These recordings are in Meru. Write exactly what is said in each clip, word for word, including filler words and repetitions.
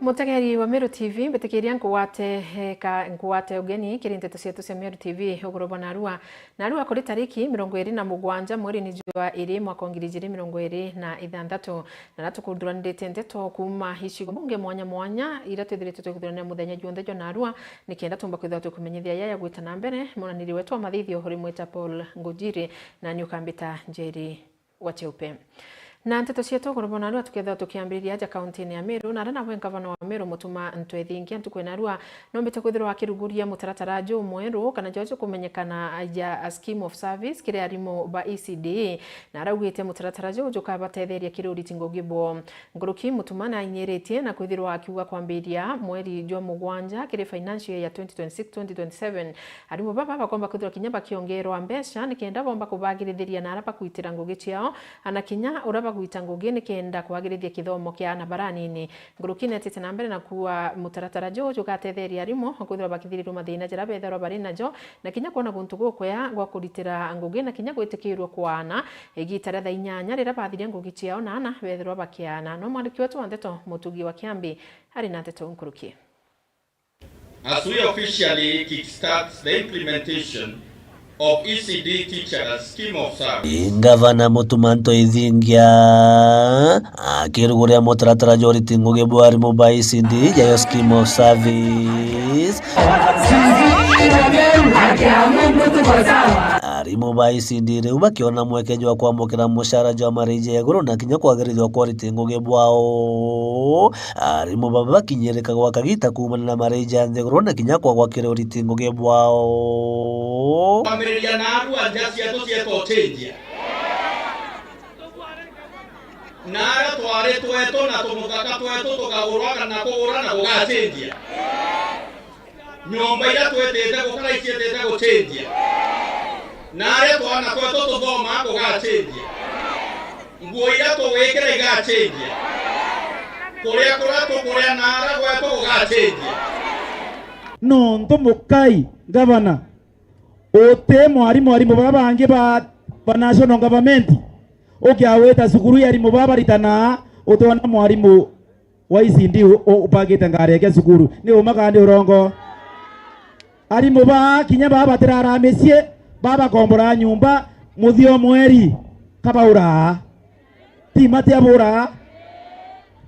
Mutegeri wa Meru T V, mbitikiria nkugwate, eh, ka, nkugwate ugeni kiri nteto cietu cia Meru T V uguru bwa narua. Narua kuri tariki mirongo iri na mugwanja mweri-ini jwa iri mwaka wa ngiri ijiri mirongo iri na ithanthatu, na aria tukuthuranirite nteto kuuma icigo mbunge mwanya mwanya iria twithiritwe tukuthurania muthenya junthe jwa narua, nikenda tumba kwithirwa tukumenyithia ya ya gwita na mbere. Munaniri wetu wa mathithio urimwita Paul Ngujiri, na ni ukambita Njeri wa Cheupe. Na nteto cietu uguru bwa narua tukethirwa tukiambiriria aja kaunti-ini ya Meru, na aria nawe ngavana wa Meru Mutuma Ntwethingia ntuku ya narua nombite kwithirwa akirunguria mutaratara jumweru kana juria jukumenyekana ja scheme of service kiri arimu ba E C D, na araugite mutaratara juu jukabatetheria kiri uriti ngugi bwao. Nkuruki Mutuma nainyiritie na kwithirwa akiuga kwambiria mweri jwa mugwanja kiri financial year twenty twenty-six twenty twenty-seven, arimu baba bakomba kwithirwa kinya bakiongerwa mbeca nikenda bomba kubagirithiria na aria bakwitira ngugi ciao, ana kinya uria bagwita ngugi nikenda kwagirithia kithomo kia ana baria anini. Nkuruki netite na mbere na kuuga mutaratara juu jugatetheria arimu kwithirwa bakithirirua mathina jaria bethirwa bari najo, na kinya kwona guntu gukwea gwa kuritira ngugi, na kinya gwitikirua kwaana igita ria thaa inyanya riria bathiria ngugi ciao na ana bethirwa bakiaana. No mwandiki wetu wa nteto Mutugi wa Kiambi ari na nteto nkuruki. As we officially kickstart the implementation of E C D Teachers Scheme of Service. Ngavana Mutuma Ntwethingia akiruguria mutaratara jwa uriti ngugi bwa arimu ba E C D jayo Scheme of Service. Arimu ba E C D riu bakiona mweke jwa kwamukira mucara jwa mariji ya iguru na kinya kwagirithua kwa uriti ngugi bwao. Arimu baba bakinyirika gwa kagita kuumana na mariji ja nthiguru na kinya kwagwa kiri uriti ngugi bwao. Kwambiriria naarua nja cietu cietwa ucenjia. Na aria twari twetu na tumuthaka twetu tukagurwa kana kugura na gugacenjia. Nyomba iria twitite gukara iciitite gucenjia. Na aria twana twetu tuthomaa kugacenjia. Nguo iria tugwikira igacenjia. Kuria kuria tukuria na aria gwetu gugacenjia. Nontu mukai ngavana, uti mwarimu, arimu baba bangi ba, ba national government, ukiawita cukuru ya arimu baba baritanaa, utiona mwarimu wa E C D u-, u-, upagite ngari yake cukuru. Ni uma kana ni urongo? Arimu baa kinya baa batirara micii, baa bakombora nyumba, muthia o mweri, kabauraa. Ti mati aburaa.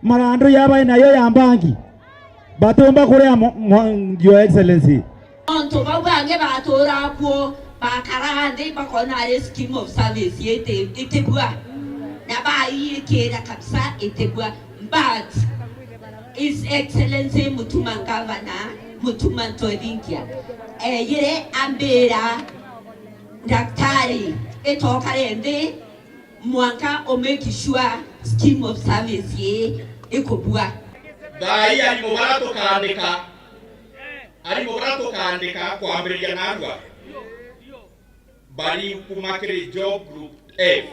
Marandu ya bai nayo ya mbangi. Batumba kuria mo-, mo-, Your Excellency. Ontu bau bangi batura kuo, bakara nthi, bakona ari scheme of service iti-, itibua. Na baiikira kabisa itibua. But His Excellency Mutuma Governor, Mutuma Ntwethingia, eyire ambira, "Daktari, itokare nthi mwanka u make sure scheme of service ii ikubua." Thaa ii arimu baria tukaandika, arimu baria tukaandika kwambiriria narua. Bari kuma kiri job group F.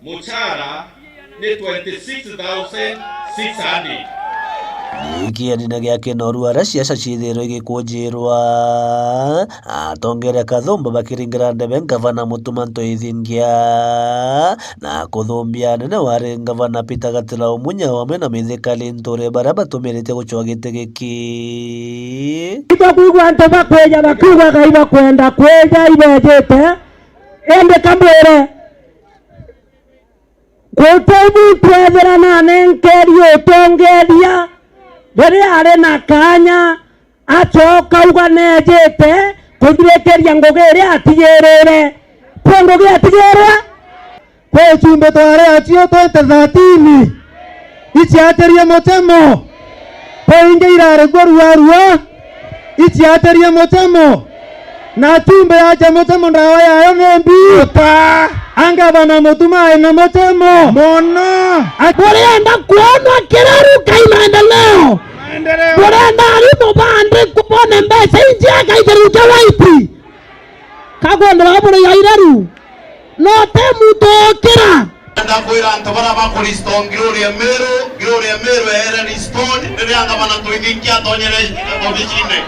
Muchara ni twenty six thousand six hundred. Ni kianina gia kinoru aria ciaca ciithirwe igikunjirwa, atongeria kathumba bakiringira ndebe ngavana Mutuma Ntwethingia, na kuthumbia anene wari ngavana Peter Gatila Umunya wamwe na mithikali nture baria batumirite gucwa giti giki. Itwa kwigua antu bakwija bakiuga Ngai bakwenda kwija ibejite, indi kambwire, guti muntu ethira nanenkerie utongeria riria ari na kaanya, acoka auga nejite kuthirikiria ngugi iria atigirire. Kwi ngugi atigirwe? Kwi icumbi twari acio twenty thirteen, iciatirie mucemo. Kwi ingi irari kuo ruarua, iciatirie mucemo. Na cumbi yacia mucemo, ndawa yayo ni mbi. Uta. Angavana Mutuma ai na mucemo. Mono. A- Murienda kuonwa kiraru kai maendeleo? Maendeleo. Murenda arimu baandikwe bone mbeca injia kaithiru kia waiti? Kakwendera buri ya iraru. No te muntu ukira. Ndakwira antu baria bakurestore glory ya Meru, glory ya Meru yaere restored riria ngavana Ntwethingia atonyere obicine.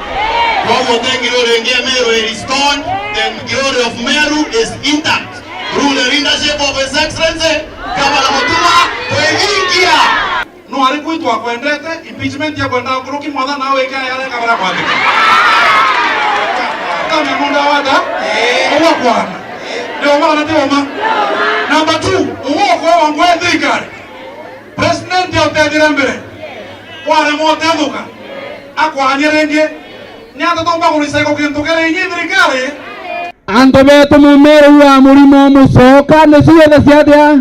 Koguo te glory ingi ya Meru i restored, the glory of Meru is intact through the leadership of His Excellency Governor Mutuma Ntwethingia. No ari kwitu akwendete, impeachment ya kwenda nkuruki mwathani nawe wike aya areka bara kwathika. Kama munda wada, uwa kwana. Ndio maana ndio ma. Number two, uwa kwa wangu ya thirikari. President ya utethira mbere. Kware motethuka. Akwanye ringi. Ni ata tomba kurisego kintu kere inyi thirikari? Antu betu mumiru wa murimo mucoka ni ciothe ciathia.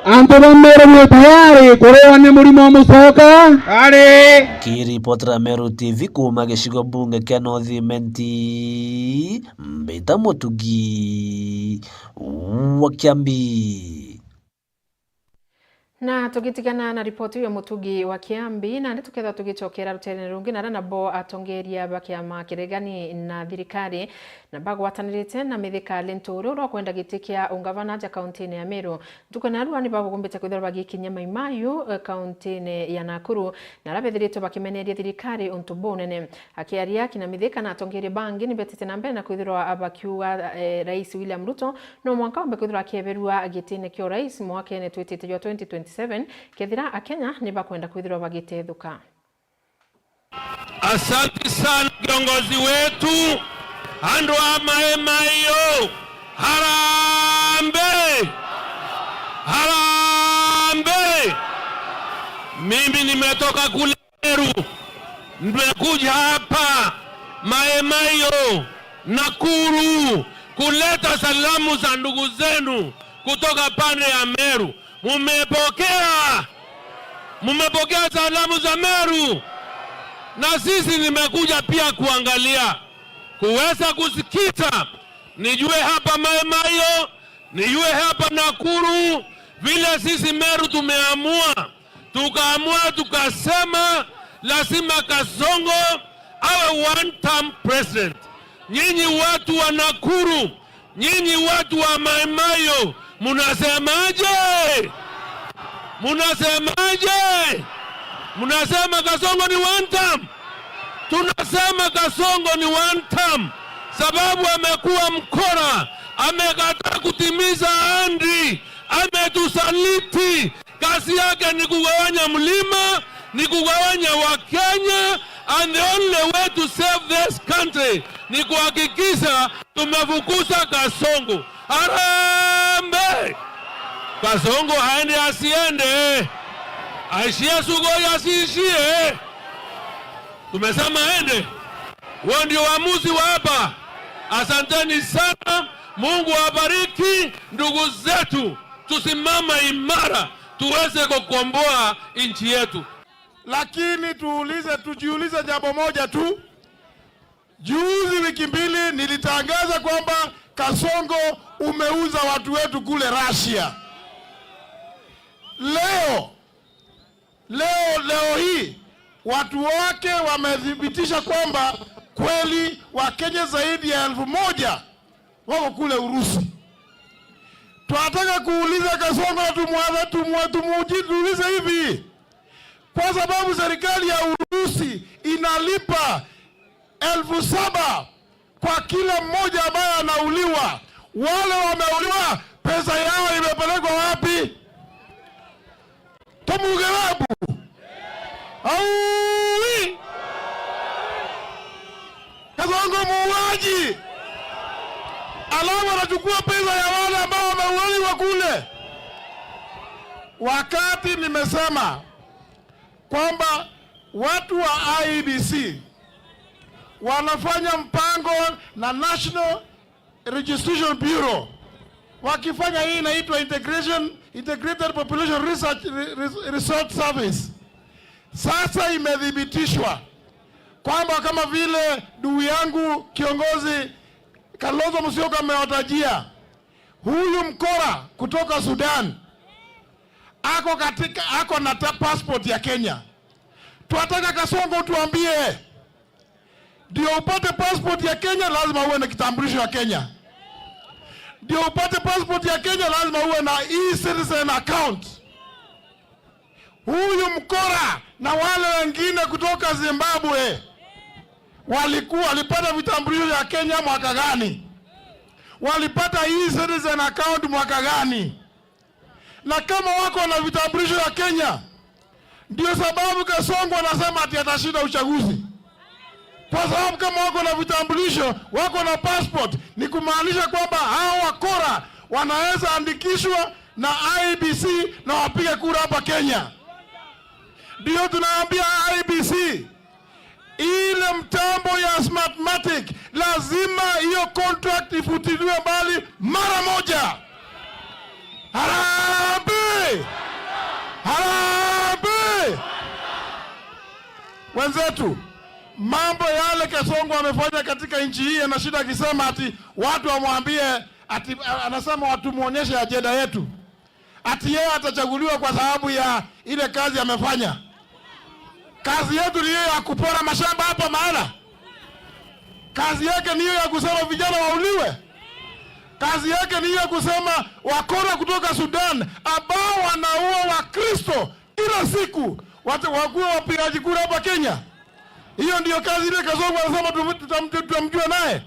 Antu ba Meru bwi tayari kurua ni murimo mucoka? Ari. Nkiripotera Meru T V kuuma gicigo bunge kia North Imenti, mbita Mutugi wa Kiambi. Na tugitigana na ripoti ya Mutugi wa Kiambi, nandi tukethwa tugicokera ruterene rungi, naria nabo atongeria ba kiama kiregani na thirikari na bagwatanirite na Mithika Linturi uria ukwenda giti kia ungavana aja kauntine ya Meru. Ntuku ya narua ni babugumbite kwithirwa bagikinyia Mai Mahiu, eh, kauntine ya Nakuru, na aria bethiritwe bakimeneria thirikari untu bunene. Akiaria kina Mithika na atongeria bangi ni betite na mbere na kwithirwa bakiuga, eh, Rais William Ruto no mwanka ombe kwithirwa akieberua gitine kia urais mwakene twitite jwa twenty twenty-seven, kethira Akenya ni bakwenda kwithirwa bagitethuka. Asante sana kiongozi wetu, andu a Mai Mahiu, harambee! Harambee! Mimi nimetoka kule Meru, nimekuja hapa Mai Mahiu, Nakuru, kuleta salamu za ndugu zenu kutoka pande ya Meru. Mumepokea? Mumepokea salamu za Meru? Na sisi nimekuja pia kuangalia, kuweza kusikiza, nijue hapa Mai Mahiu, nijue hapa Nakuru, vile sisi Meru tumeamua. Tukaamua tukasema lazima Kasongo awe one term president. Nyinyi watu wa Nakuru, nyinyi watu wa Mai Mahiu, munasemaje? Munasemaje? Munasema Kasongo ni one term? Tunasema Kasongo ni one term sababu amekuwa mkora, amekataa kutimiza ahadi, ametusaliti. Kazi yake ni kugawanya mlima, ni kugawanya Wakenya, and the only way to save this country ni kuhakikisha tumefukuza Kasongo. Harambee! Kasongo aende asiende? Aishie Sugoi asiishie? Tumesema aende. Huo ndio uamuzi wa hapa. Asanteni sana. Mungu awabariki ndugu zetu. Tusimama imara tuweze kukomboa nchi yetu. Lakini tuulize, tujiulize jambo moja tu. Juzi, wiki mbili, nilitangaza kwamba Kasongo umeuza watu wetu kule Russia. Leo, leo, leo hii watu wake wamethibitisha kwamba kweli Wakenya zaidi ya elfu moja wako kule Urusi. Twataka kuuliza Kasongo na tumwa-, tumwa-, tumuji-, tuulize hivi, kwa sababu serikali ya Urusi inalipa elfu saba kwa kila mmoja ambaye anauliwa, wale wameuliwa, pesa yao imepelekwa wapi? Tumuge babu. Aui! Kasongo muuaji. Alafu anachukua pesa ya wale ambao wameuliwa kule. Wakati nimesema kwamba watu wa I E B C wanafanya mpango na National Registration Bureau, wakifanya hii inaitwa integration, Integrated Population Research Re-, Re-, Research Service. Sasa imethibitishwa kwamba kama vile ndugu yangu kiongozi Kalonzo Musyoka amewatajia, huyu mkora kutoka Sudan ako katika, ako na ta-, passport ya Kenya. Twataka Kasongo tuambie, ndio upate passport ya Kenya, lazima uwe na kitambulisho ya Kenya. Ndio upate passport ya Kenya, lazima uwe na e-citizen account. Huyu mkora na wale wengine kutoka Zimbabwe walikuwa, walipata vitambulisho ya Kenya mwaka gani? Walipata e-citizen account mwaka gani? Na kama wako na vitambulisho ya Kenya, Ndio sababu Kasongo anasema ati atashinda uchaguzi, kwa sababu kama wako na vitambulisho, wako na passport, ni kumaanisha kwamba hao wakora wanaweza andikishwa na I E B C na wapige kura hapa Kenya. Ndio tunaambia I E B C, ile mtambo ya Smartmatic, lazima hiyo contract ifutiliwe mbali mara moja. Harambee! Harambee! Wenzetu, mambo yale Kasongo amefanya katika nchi hii, anashinda akisema ati watu wamwambie ati, anasema watu muonyeshe ajenda yetu. Ati yeye atachaguliwa kwa sababu ya ile kazi amefanya. Kazi yetu ni hiyo ya kupora mashamba hapa mahala? Kazi yake ni hiyo ya kusema vijana wauliwe? Kazi yake ni hiyo ya kusema wakora kutoka Sudan ambao wanaua Wakristo kila siku wate-, wakuwe wapigaji kura hapa Kenya? Hiyo ndio kazi ile Kasongo anasema tum-, tutam-, tutamjua naye?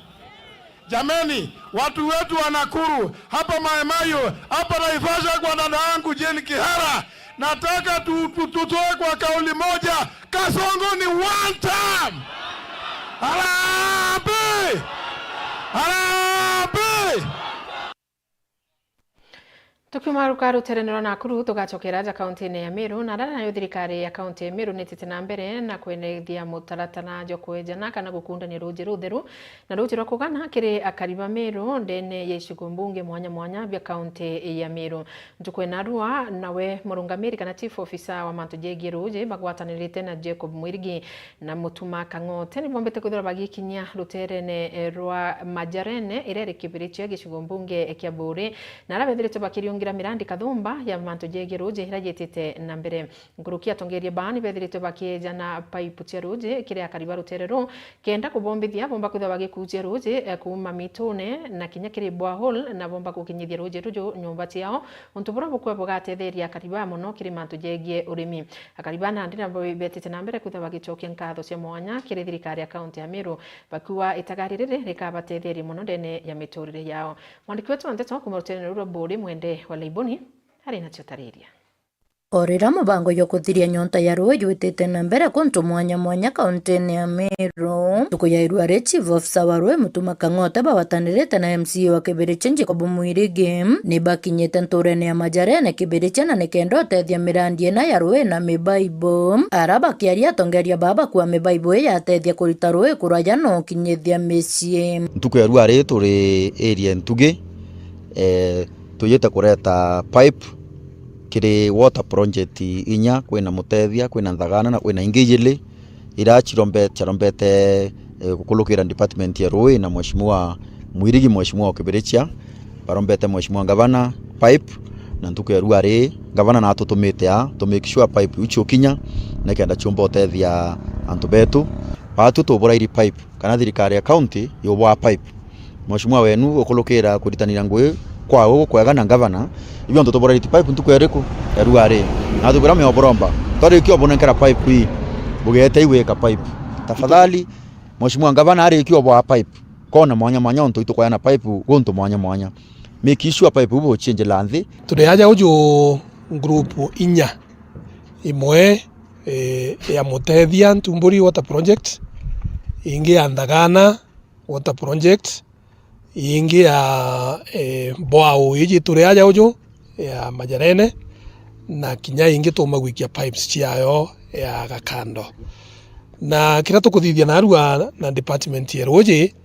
Jameni, watu wetu wa Nakuru, hapa Mai Mahiu, hapa Naivasha kwa dada yangu Jane Kihara, nataka tu-, tu-, tutoe kwa kauli moja, Kasongo ni one term! Harambee! Harambee! Tukiuma ruka ruterene rwa Nakuru, tugacokera aja kaunti-ini ya Meru, na aria nayo thirikari ya kaunti ya Meru nitite na mbere na kwenethia mutaratara jwa kwejana kana gukundania ruuji rutheru na ruuji rwa kugana kiri akari ba Meru ndene ya icigo mbunge mwanya mwanya bia kaunti ya Meru. Ntuku ya narua, nawe murungamiri kana chief officer wa mantu jegie ruuji bagwatanirite na Jacob Mwirigi na Mutuma Kang'ote nibombete kwithirwa bagikinyia ruterene, eh, rwa Majarene, iria iri kibiri cia gicigo mbunge kia Buuri, na aria bethiritwe bakiriungira mirandi kathumba ya mantu jegie ruuji iria yitite na mbere. Nkuruki atongeria baa nibethiritwe bakiejana paipu cia ruuji kiri akari ba rutere ruu, kenda kubombithia bomba kwithirwa bagikuucia ruuji, eh, kuuma mitune na kinya kiri borehole, na bomba gukinyithia ruuji ruju nyomba ciao, untu buria bukua bugatetheria akari baa mono kiri mantu jegie urimi. Akari ba nandi nabo betite na mbere kwithirwa bagicokia nkatho cia mwanya kiri thirikari ya kaunti ya Meru, bakiuga itagari riri rikabatetheria mono ndene ya miturire yao. Mwandiki wetu wa ndeto kuuma ruterene ruu rwa Buuri, Mwende wa Laiboni, ari nacio tariria. O riria mubango jwa kuthiria nyonta ya ruui jwitite na mbere kuntu mwanya mwanya kauntine ya Meru, ntuku ya irua ri chief officer wa ruui Mutuma Kang'ote bagwatanirite na M C A wa Kibirichi Jacob Mwirigi nibakinyite nturene ya Majarene Kibirichi na nikenda utethia mirandi ina ya ruui na mibaibu. Ara bakiaria atongeria baa bakua mibaibu ii yatethia kurita ruui kuraya na ukinyithia micii. Ntuku ya irua ri turi area Ntugi, eh, tujite kureta pipe kiri water project inya, kwina Mutethia, kwina Nthagana na kwina ingi ijili, iria cirombe-, ciarombete, eh, gukulukira department ya ruui na Mheshimiwa Mwirigi, Mheshimiwa wa Kibirichia, barombete Mheshimiwa Ngavana pipe, na ntuku ya irua ri, Ngavana natutumite aa, to make sure pipe iu ciukinya, nikenda ciumba utethia antu betu. Baatu tuburairi pipe, kana thirikari ya county yubwaa pipe. Mheshimiwa wenu ukulukira kuritanira ngui kwao gukwega na ngavana, ibu antu tuburairiti pipe ntuku iriku? Ya irua ri. Na tubwira mioboromba, twarikia ubunenkera pipe ii, bugete iwika pipe. Tafadhali, Mheshimiwa ngavana arikia ubwaa pipe, kona mwanya mwanya untu itukwayana pipe guntu mwanya mwanya. Make sure pipe ibu bucienjela nthi. Turi aja uju group inya, imwe, eh, ya Mutethia Ntumburi Water Project, ingi ya Nthagana Water Project, ingi ya, eh, Bwau iji turi aja uju ya Majarene, na kinya ingi tuuma gwikia pipes ciayo ya Gakando. Na kiria tukuthithia narua na department ya ruuji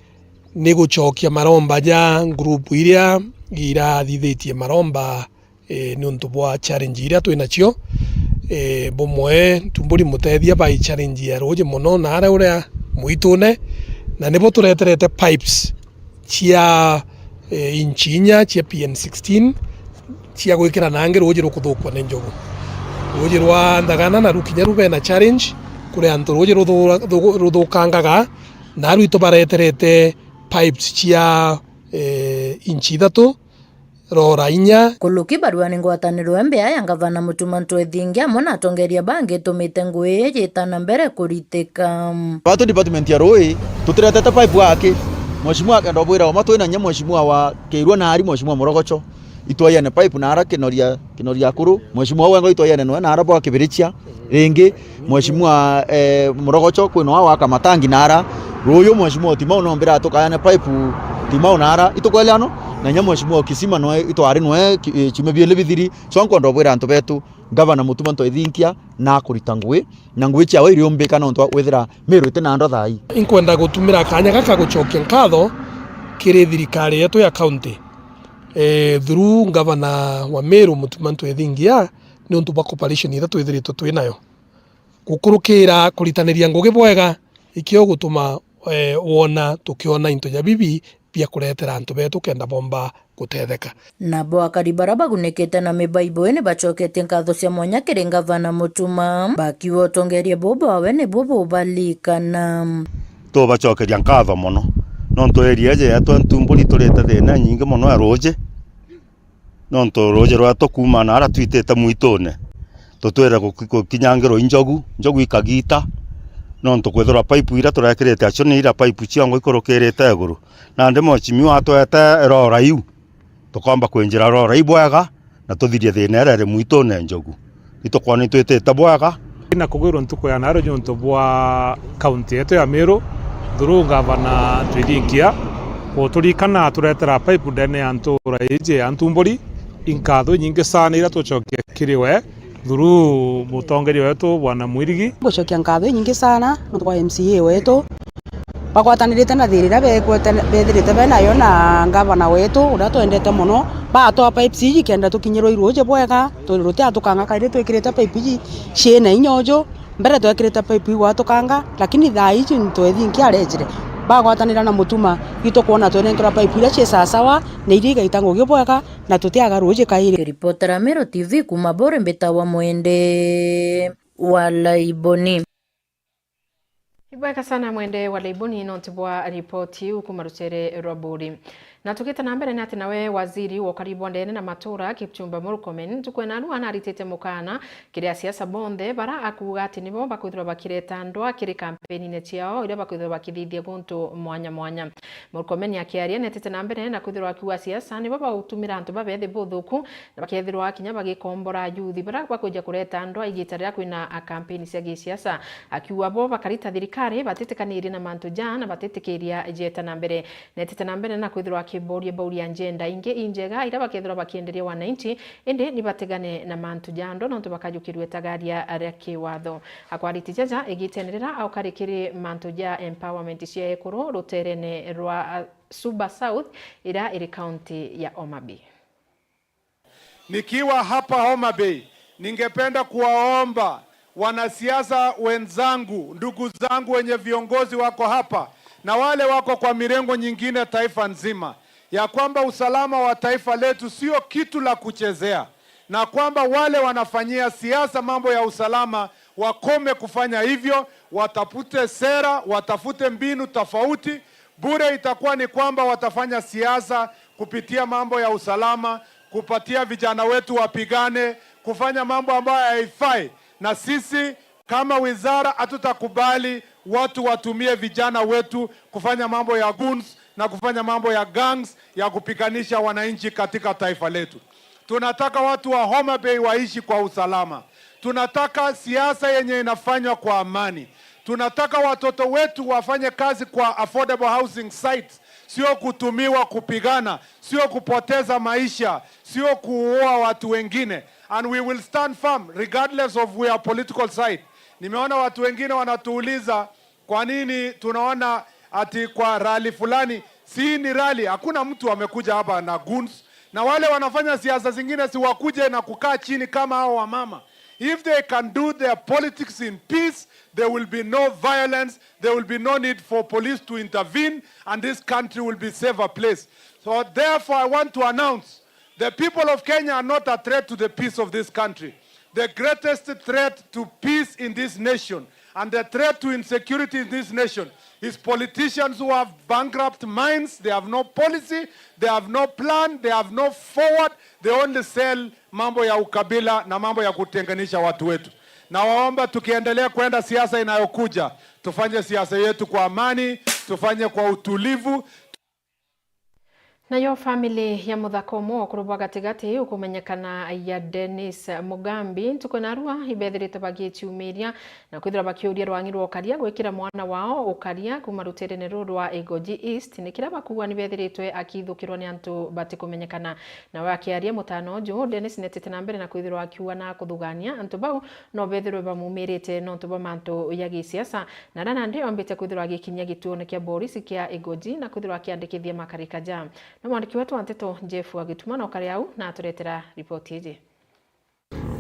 ni gucokia maromba ja group iria irathithitie maromba, eh, niuntu bwa challenge iria twi nacio. Eh, bumwe Ntumburi Mutethia bai challenge ya ruuji mono na aria uria mwitune, na nibo tureterete pipes cia, eh, inchi inya cia P N sixteen cia gwikira nangi ruuji rukuthukua ni njogu. Ruuji rwa Nthagana naru kinya ru bena challenge, kuri antu ruuji ruthu-, ruthu-, ruthukangaga, na aru itu bareterete pipes cia, eh, inchi ithatu rora inya. Kuluki baruani ngwataniro ya mbea ya ngavana Mutuma Ntwethingi amwe na atongeria bangi itumite ngui ii yita na mbere kuritika. Batu department ya ruui tutiretete pipe aki. Mheshimiwa akenda ubwira uma twina nya mheshimiwa wa Kirua na ari mheshimiwa Morogocho. Itwaiane pipe naara Kinoria, Kinoria Akuru, mheshimiwa Wengo itwaiane noe naara bwa Kibirichia. Ringi, mheshimiwa, eh, Murogocho kwi noa waka matangi naara. Ruuyu mheshimiwa Timau nombira tukayane pipe Timau naara. Itukweleano? Na inya mheshimiwa Kisima noe itwari noe ki-, eh, ciumia biili bithiri. So nkwenda ubwira antu betu, Gavana Mutuma M'Ethingia nakurita ngugi, na ngugi ciawe iriumbika nontu wa kwithira Meru iti na ndo thaa ii. Inkwenda gutumira kaanya gaka gucokia nkatho kiri thirikari yetu ya county, eh, through Gavana wa Meru Mutuma M'Ethingia, niuntu bwa cooperation iria twithiritwe twi nayo. Gukurukira kuritaniria ngugi bwega, ikio gutuma, eh, wona tukiona into ja bibi bia kuretera antu betu kenda bomba gutetheka. Nabo akari bara bagunikite na mibaibo ni bacoketie nkatho cia mwanya kiri Ngavana Mutuma, bakiuga utongeria buu bwawe nibuo bubalikana. Tubacokeria nkatho mono, nontu area iji yetu Ntumburi turite thina nyingi mono ya ruuji, nontu ruuji rwetu kuuma naara twitite mwitune, tutwire guki-, gukinyangirwa i njogu, njogu ikagita, nontu kwithirwa pipe iria turekirite acio ni iria pipe ciongo ikurukirite iguru. Nandi mheshimiwa atwete rora iu, tukomba kwinjira rora ibwega na tuthirie thina iria iri mwitune njogu. Itukwona itwitite bwega. Na kugwirwa ntuku ya naaro niuntu bwa kaunti yetu ya Meru, through Gavana M'Ethingia, guturikana aturetera pipe ndene ya ntura iji ya Ntumburi. Inkatho inyingi sana iria tucokia kiri we, through mutongeria wetu Bwana Mwirigi. Ngucokia nkatho inyingi sana nontu bwa M C A wetu, bagwatanirite na thina iria bekwete-, bethirite benayo na ngavana wetu uria twendete mono, batwaa pipes iji kenda tukinyirwa i ruuji bwega, tu-, rutiatukanga kairi twikirite pipe iji ciina inya uju. Mbere twekirite pipe igwatukanga, lakini thaa iji M'Ethingia arejire, bagwatanira na Mutuma, itukwona twenenkerwa pipe iria cii sawasawa na iria igaita ngugi bwega, na tutiaga ruuji kairi. Ripotera Meru T V kuuma Bore, mbitawa Mwende wa Laiboni. Ibwega sana Mwende wa Laiboni nontu bwa ripoti iu kuuma rucere rwa Buri. Na tugite na mbere ni ati nawe waziri wa ukari bwa ndene na matura Kipchumba Murkomen ntuku ya naarua naritite mukana kiri asiasa bonthe bara akuuga ati nibo bakwithirwa bakireta ndwa kiri kampenine ciao iria bakwithirwa bakithithia guntu mwanya mwanya. Murkomen akiaria netite na mbere na kwithirwa akiuga asiasa nibo bagutumira antu babethi buthuku na bakethirwa kinya bagikombora ayuthi bara bakwija kureta ndwa igita riria kwina a kampeni cia gisiasa, akiuga bo bakarita thirikari batitikanirie na mantu ja na batitikiria jeta na mbere. Netite na mbere na kwithirwa akiboria bauria njenda ingi injega iria bakethirwa bakienderia wananchi, indi ni batigane na mantu ja ndwa nontu bakajukirua itagaria ria kiwatho. Akwariti jaja igitene riria aukari kiri mantu ja empowerment cia ekuru ruterene rwa, uh, Suba South iria iri kaunti ya Homa Bay. Nikiwa hapa Homa Bay, ningependa kuwaomba wanasiasa wenzangu, ndugu zangu wenye viongozi wako hapa na wale wako kwa mirengo nyingine taifa nzima, ya kwamba usalama wa taifa letu sio kitu la kuchezea, na kwamba wale wanafanyia siasa mambo ya usalama wakome kufanya hivyo, watafute sera, watafute mbinu tofauti. Bure itakuwa ni kwamba watafanya siasa kupitia mambo ya usalama, kupatia vijana wetu wapigane, kufanya mambo ambayo haifai. Na sisi kama wizara hatutakubali watu watumie vijana wetu kufanya mambo ya goons na kufanya mambo ya gangs ya kupiganisha wananchi katika taifa letu. Tunataka watu wa Homa Bay waishi kwa usalama. Tunataka siasa yenye inafanywa kwa amani. Tunataka watoto wetu wafanye kazi kwa affordable housing sites, sio kutumiwa kupigana, sio kupoteza maisha, sio kuua watu wengine. And we will stand firm regardless of our political side. Nimeona watu wengine wanatuuliza, kwa nini tunaona ati kwa rally fulani, si ni rally, hakuna mtu amekuja hapa na goons. Na wale wanafanya siasa zingine si wakuje na kukaa chini kama hao wamama. If they can do their politics in peace, there will be no violence, there will be no need for police to intervene, and this country will be safer place. So therefore, I want to announce the people of Kenya are not a threat to the peace of this country. The greatest threat to peace in this nation and the threat to insecurity in this nation is politicians who have bankrupt minds, they have no policy, they have no plan, they have no forward, they only sell mambo ya ukabila na mambo ya kutenganisha watu wetu. Nawaomba tukiendelea kwenda siasa inayokuja, tufanye siasa yetu kwa amani, tufanye kwa utulivu. Nayo family ya muthaka umwe wa ukuru bwa gatigati ukumenyekana ya Dennis Mugambi, ntuku narua ibethiritwe bagiciumiria na kwithirwa bakiuria rwang'i rwa ukaria gwikira mwana wao ukaria kuuma rutirene ruru rwa Igoji East, ni kiria bakuuga ni bethiritwe akithukirwa ni antu batikumenyekana. Nawe akiaria mutano uju, Dennis netite na mbere na kwithirwa akiuga na kuthugania antu bau no bethirwe bamumirite nontu bwa mantu ya gisiasa, na aria nandi ombite kwithirwa agikinyia gituone kia borisi kia Igoji na kwithirwa akiandikithia makarika ja. Na mwandiki wetu wa nteto Jeff wa Gituma na ukari au na aturetera ripoti iji.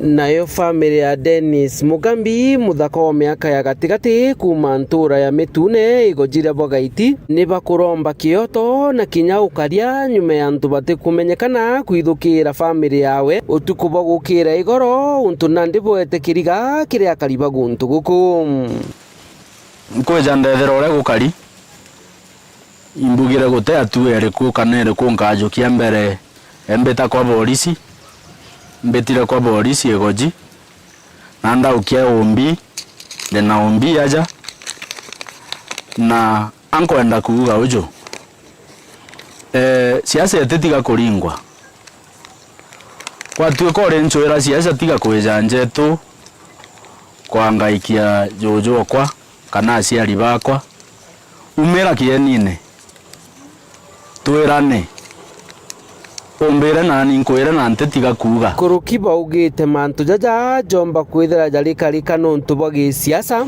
Nayo family ya Dennis Mugambi, muthaka wa miaka ya gatigati kuuma ntura ya Mitune, Igoji ria Bwagaiti, ni bakuromba kioto na kinya ukaria nyuma ya antu batikumenyekana kwithukira family yawe utuku bwa gukira igoro, untu nandi bwete kiriga kiri akari ba guntu guku. Nkwija ndethira uria gukari, imbugire guti atua iriku kana iriku nkajukia mbere. Embita kwa borisi, mbitire kwa borisi Igoji, na ndaukia umbi, ndi na umbi aja, na ankwenda kuuga uju. Eh, siasa ititiga kuringwa. Gwatuika uri nchwira siasa, tiga kwija njetu kwangaikia juju okwa kana aciari bakwa. Umira kienine. Twirane. Umbire nani nkwire na ntitiga kuuga. Nkuruki baugite mantu jaja jomba kwithira jarikarika nontu bwa gisiasa.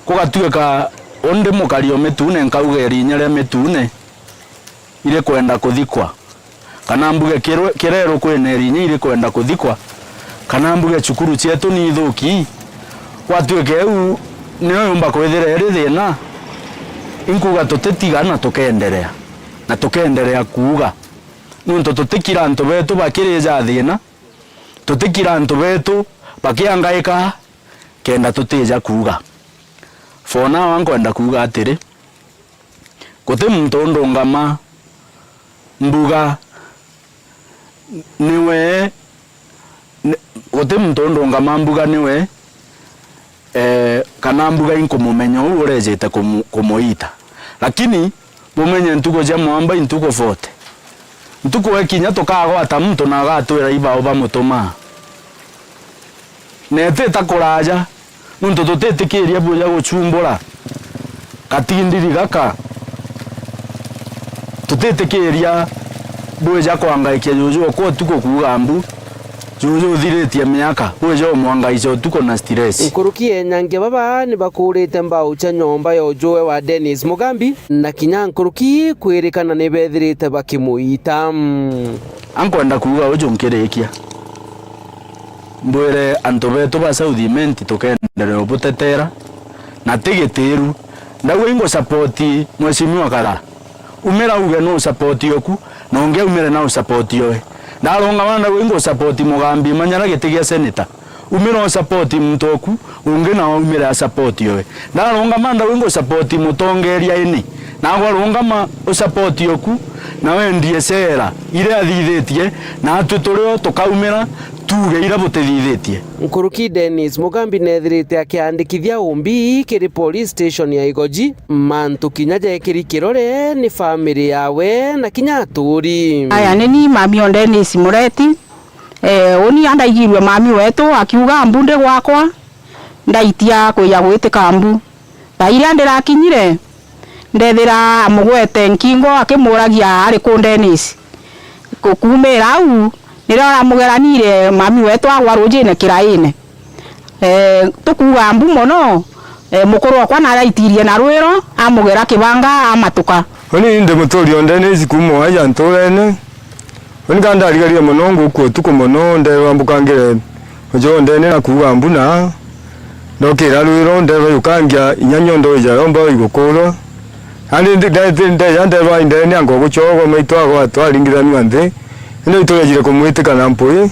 Kugatuika undi mukari o Mitune nkauga irinya ria Mitune irikwenda kuthikwa, kana mbuge kirwe-, kireru kwina irinya irikwenda kuthikwa, kana mbuge cukuru cietu ni ithuki, gwatuike iu nio yumba kwithira iri thina, inkuuga tutitiga na tukenderea, na tukenderea kuuga, nontu tutikira antu betu bakirija thina, tutikira antu betu bakiangaika kenda tutija kuuga. For now, nkwenda kuuga atiri, guti muntu undungama mbuga niwe, ni-, guti muntu undungama mbuga niwe, eh, kana mbuga inkumumenya uu urejite kumu-, kumuita. Lakini bumenye ntuku cia mwamba i ntuku forty. Ntuku ekinya tukagwata muntu na agatwira ibao bamutumaa. Na itita kuraja, nontu tutitikiria bwija guchumbura gatindiri gaka. Tutitikiria bwija kwangaikia juju okwa utuku kuuga mbu, juju uthiritie miaka, bwija umwangaica utuku na stress. Nkuruki enyange baba ni bakurite mbau cia nyomba ya ujuwe wa Dennis Mugambi, na kinya nkuruki kwirikana ni bethirite bakimuita. Ankwenda kuuga uju nkirikia. Mbwire antu betu ba South Imenti tukenderea ubutetera, na ti gitiru. Ndauga ingu support Mheshimiwa Kara. Umira uge no support oku, na ungi aumire na support oe. Ndarungama ndauga ingu support Mugambi Manyara giti gia senator. Umira u support muntu oku, ungi nawe aumire a support oe. Ndarungama ndauga ingu support mutongeria ini. Nagwe rungama u support oku, na wendie cera iria athithitie, na atwi turio tukaumira tuuge iria butithithitie. Nkuruki Dennis Mugambi neethirite akiandikithia umbi kiri police station ya Igoji, mantu kinya jekiri kirore ni family yawe na kinya aturi. Aya, ni ni mami o Dennis Mureti. Eh, uni andaigirue mami wetu akiuga mbu ndi gwakwa, ndaitia kwija gwitika mbu. Thaa iria ndirakinyire, ndethira amugwete nkingo akimuragia ari ku Dennis. Ku-, kuumira au, nirio aramugeranire mami wetu agwa rujine kiraine. Eh, tukuuga mbu mono, eh, mukuru okwa naraitirie na rwiro, amugera kibanga, amatuka. Uni ndi muturi o Dennis kuuma aja nturene. Uni ka ndarigarire mono, ngukua utuku mono, nderwa mbukangire ujo ndene na kuuga mbuna. Ndokira rwiro, nderwa yukangia inya nyondo ija yomba igukurwa. Nandi ndi-, nde-, nde-, ndeja nderwa indene ango guchogwa, maitu agwa twaringithanua nthi. Indi turejire kumwitika na mpui.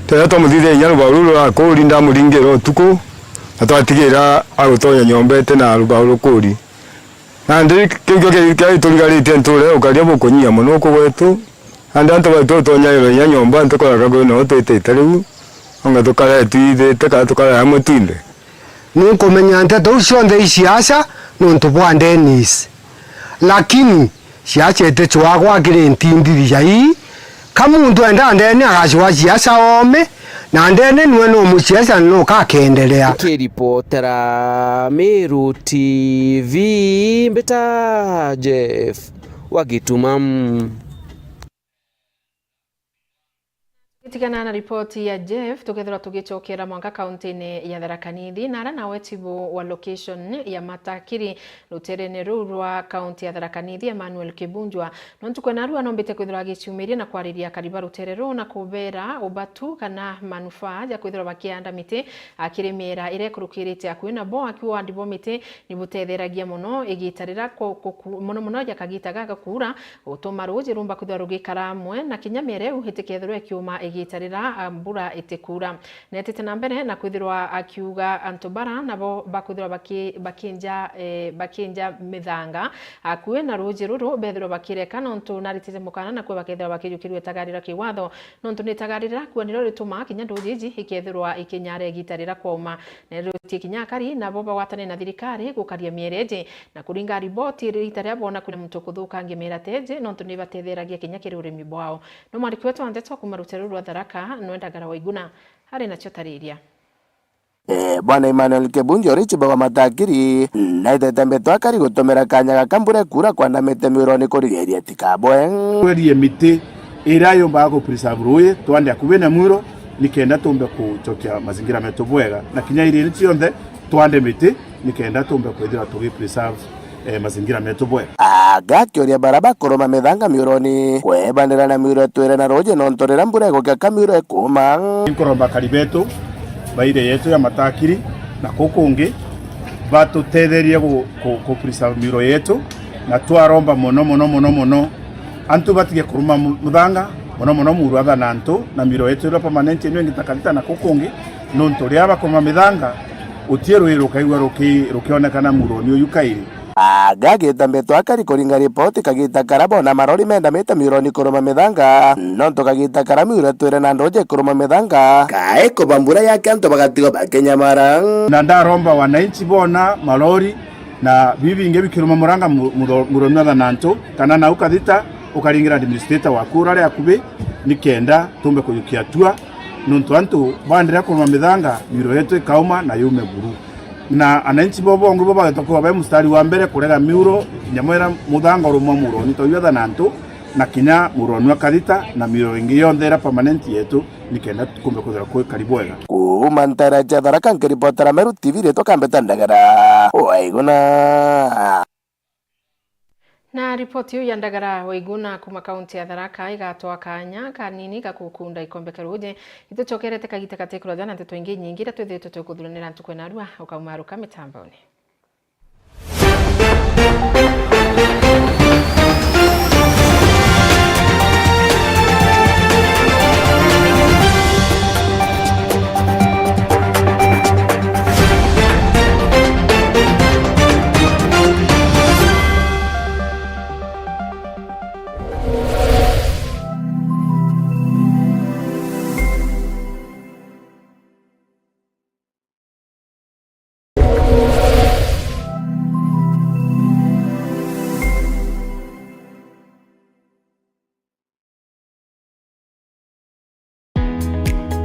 Twera twamuthithia inya rubau ruru rurakuri, ndamuringira utuku, na twatigira agutonya nyomba ete na rubau rukuri. Nandi kiu kio ki-, kiari turigaritie nture ukaria bukunyia mono guku gwetu. Nandi antu baitu utonyairwa inya nyomba, ntukoraga kwina uu twitite riu, onga tukare twithite kana tukare amwe twinthe. Ninkumenya nteto iu cionthe i siasa nontu bwa Dennis. Lakini Siasa iti cwagwa kiri ntindithia ii. Ka muntu enda ndene agacwa siasa oome, na ndene nwe no musiasa nuka akendelea. Kiripotera Meru T V, mbita Jeff wa Gituma. Tugitigana na ripoti ya Jeff, tukethirwa tugicokera mwanka kaunti-ini ya Tharaka Nithi, na ara nawe chibu wa location ya Matakiri, ruterene ruu rwa kaunti ya Tharaka Nithi, Emmanuel Kibunjwa, no ntuku ya narua nombite kwithirwa agiciumiria na kwariria akari ba rutere ruu na kubera ubatu kana manufaa ja kwithirwa bakianda miti, akiri miera iria ikurukirite akui nabo, akiuga uandi bwa miti ni butetheragia mono igita rira ku-, kuku-, mono mono ja kagita gaka kuura, gutuma ruuji rumba kwithirwa rugikara amwe, na kinya miere iu itikethirwe ikiuma igita rira, a, mbura itikuura. Netite na mbere na kwithirwa akiuga antu bara nabo bakwithirwa baki-, bakinja, eh, bakinja mithanga akui na ruuji ruru, bethirwa bakireka, nontu naritite mukana na kwi bakethirwa bakijukirua itagarira kiwatho, nontu ni itagarira kua nirio ritumaa kinya nduuji iji ikethirwa ikinyara igita rira kwauma. Nerutie kinya akari nabo bagwatane na thirikari gukaria miere iji, na kuringa riboti, riita riria boona kwina muntu ukuthukangia miera ta iji, nontu ni ibatetheragia kinya kiri urimi bwao. No mwandiki wetu wa ndeto kuuma rutere ruu rwa Tharaka, nwe Ndagara Waiguna, ari nacio tariria. Eh, Bwana Emmanuel Kibunjwa uri chibu wa Matakiri, naitete mbito akari gutumira kanya gaka mbura ikuura kwanda miti miuroni kurigiria itikabwe. Twerie miti iria yumbaga ku preserve ruuji, twande akubi na mwiro, nikenda tumbe kucokia mazingira metu bwega, na kinya iriini cionthe twande miti nikenda tumbe kwithirwa tugi preserve, eh, mazingira metu bwega. Agakioria bara bakuruma mithanga miuroni kwebandira na miuro itwire na ruuji, nontu riria mbura igukia ka miuro ikuuma. Nkuromba akari betu ba area yetu ya Matakiri na kuu kungi batutetherie gu-, ku-, ku preserve miuro yetu, na twaromba mono, mono, mono, mono, antu batige kuruma mu-, muthanga, mono mono muuru athana antu, na miro yetu iria permanent ino ingi ta Kathita na kuu kungi, nontu riria bakuma mithanga, utie rui rukaigua ruki-, rukionekana muuroni uyu kairi. Agagita mbito akari kuringa ripoti kagita kara bona marori mendamite miuroni kuruma mithanga, nontu kagita kara miuro itwire na nduuji kuruma mithanga, kae kuba mbura yake antu bagatigwa bakinyamara. Na ndaromba wananchi bona marori na bibi bingi bikiruma muranga mu-, mutho-, muuroni athana antu, kana nau Kathita, ukaringira administrator waku uria ari akubi, nikenda tumbe kujukia hatua, nontu antu bandire kuruma mithanga, miro yetu ikauma na yume buru. Na ananchi bo bongi bo bageta kuba be mustari wa mbere kurega miuro, nyamwera muthanga urumwa muuroni ta uyu athana antu, na kinya muuroni wa Kathita, na miro ingi yonthe iria permanent yetu, nikenda kumbe kwithirwa kwi kari bwega. Kuuma ntara cia Tharaka, nkiripotera Meru T V, ritwa Kambeta Ndagara Waiguna. Na ripoti iu ya Ndagara Waiguna kuuma kaunti ya Tharaka igatwaa kanya kanini ga gukunda ikombe kia ruuji. Itucokerete kagita gati kuraja na nteto ingi inyingi iria twithiritwe tukuthuranira ntuku ya narua. Ukaumaruka mitamboni.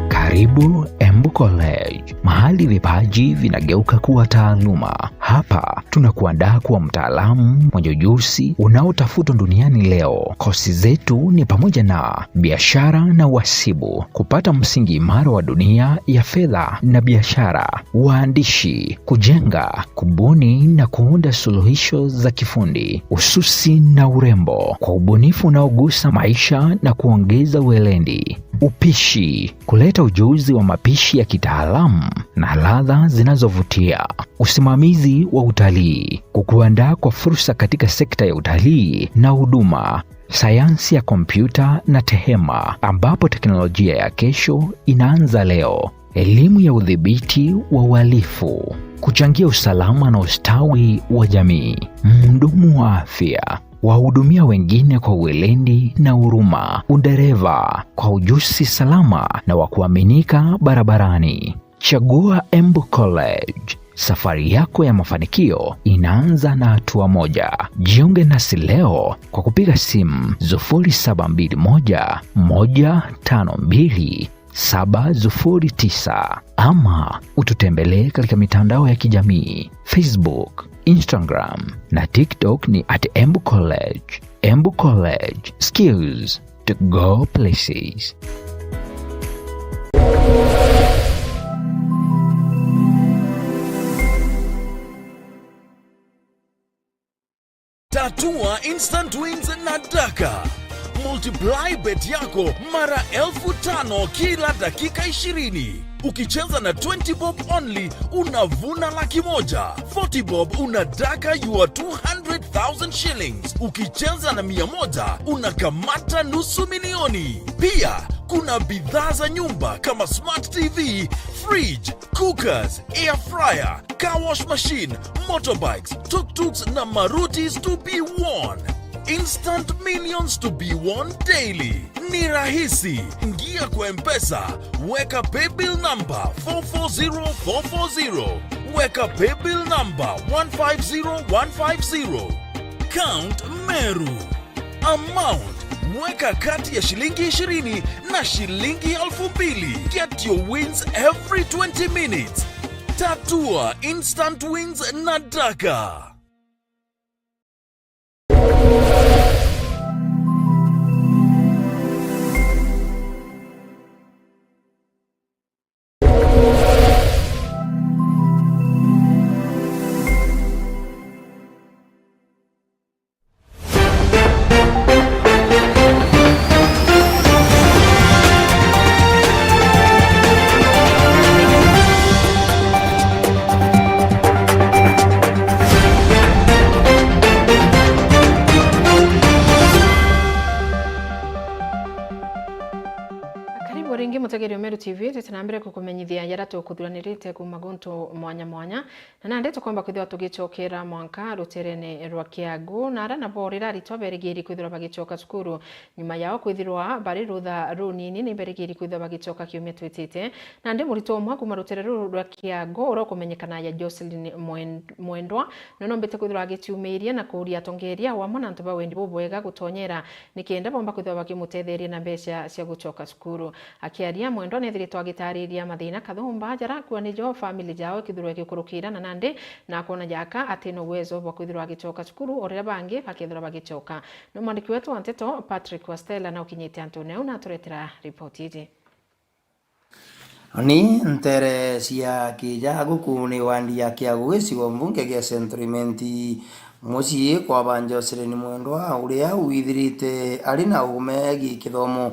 Karibu Embu College, mahali vipaji vinageuka kuwa taaluma. Hapa tunakuandaa kuwa mtaalamu mwenye ujuzi unaotafutwa duniani leo. Kosi zetu ni pamoja na biashara na uhasibu, kupata msingi imara wa dunia ya fedha na biashara, uandishi, kujenga, kubuni na kuunda suluhisho za kifundi, ususi na urembo, kwa ubunifu unaogusa maisha na kuongeza weledi, upishi, kuleta ujuzi wa mapishi ya kitaalamu na ladha zinazovutia, usimamizi wa utalii, kukuandaa kwa fursa katika sekta ya utalii na huduma, sayansi ya kompyuta na tehema, ambapo teknolojia ya kesho inaanza leo. Elimu ya udhibiti wa uhalifu, kuchangia usalama na ustawi wa jamii. Mhudumu wa afya, wahudumia wengine kwa weledi na huruma. Udereva, kwa ujuzi salama na wa kuaminika barabarani. Chagua Embu College, Safari yako ya mafanikio inaanza na hatua moja. Jiunge nasi leo kwa kupiga simu sufuri saba mbili moja, moja tano mbili, saba sufuri tisa, ama ututembelee katika mitandao ya kijamii, Facebook, Instagram na TikTok ni at Embu College. Embu College, skills to go places. Tatua instant wins na Daka. Multiply bet yako mara elfu tano kila dakika ishirini. Ukicheza na twenty bob only, unavuna laki moja. Forty bob, una Daka your two hundred thousand shillings. Ukicheza na mia moja, unakamata nusu milioni. Pia kuna bidhaa za nyumba kama smart T V, fridge, cookers, air fryer, car wash machine, motorbikes, tuk-tuks na marutis to be won. Instant millions to be won daily. Ni rahisi. Ingia kwa M-Pesa, weka paybill number four four zero four four zero, weka paybill number one five zero one five zero. Count Meru. Amount, weka kati ya shilingi ishirini na shilingi elfu mbili. Get your wins every twenty minutes. Tatua instant wins na Daka. Karibu ringi mutegeri wa Meru T V, twite na mbere kukumenyithia jaria tukuthuranirite kuuma guntu mwanya mwanya. Na nandi tukomba kwithirwa tugicokera mwanka ruterene rwa Kiagu, na aria nabo rira aritwa berigiri kwithirwa bagicoka cukuru. Nyuma yao kwithirwa bari rutha runini, ni berigiri kwithirwa bagicoka kiumia twitite. Nandi muritwa umwe kuuma rutere ruru rwa Kiagu, uria ukumenyekana ya Jocelyn Mwen-, Mwendwa, nionombite kwithirwa agiciumiria na kuuria atongeria wamwe na antu ba wendi bubwega gutonyera, nikenda bomba kwithirwa bakimutetheria na mbeca cia gucoka cukuru. Akiaria, Mwendwa neethiritwe agitaariria mathina kathumba jaria akuua nijo family jao ikithirwa igikurukira, na nandi na akoona jaka atina uwezo bwa kwithirwa agicoka cukuru o riria bangi bakethirwa bagicoka. Ni mwandiki wetu wa nteto Patrick Wastela na ukinyite antune au na aturetera ripoti iji. Ni ntere cia Kijagu kuu ni wandi ya Kiagu gicigo mbunge gia Central Imenti. Mucii kwa ba Jocelyn Mwendwa, uria withirite ari na ume gi kithomo.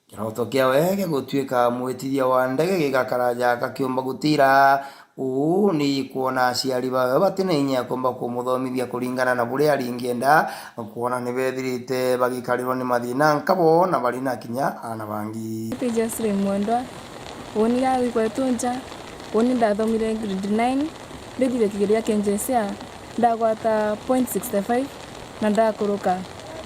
Kiroto kiawe gia gutuika mwitithia wa ndege gigakaraja gakiumba gutira. Uu ni kwona aciari bawe batina inya ya kumba kumuthomithia kuringana na buria aringienda, kwona ni bethirite bagikarirwa ni mathina nkabo na bari na kinya aana bangi. Ti Jocelyn Mwendwa, uuni gagwikwetu nja, uuni ndathomire grade nine, ndithire kigerio kia K J S E A, ndagwata point sixty five na ndakuruka.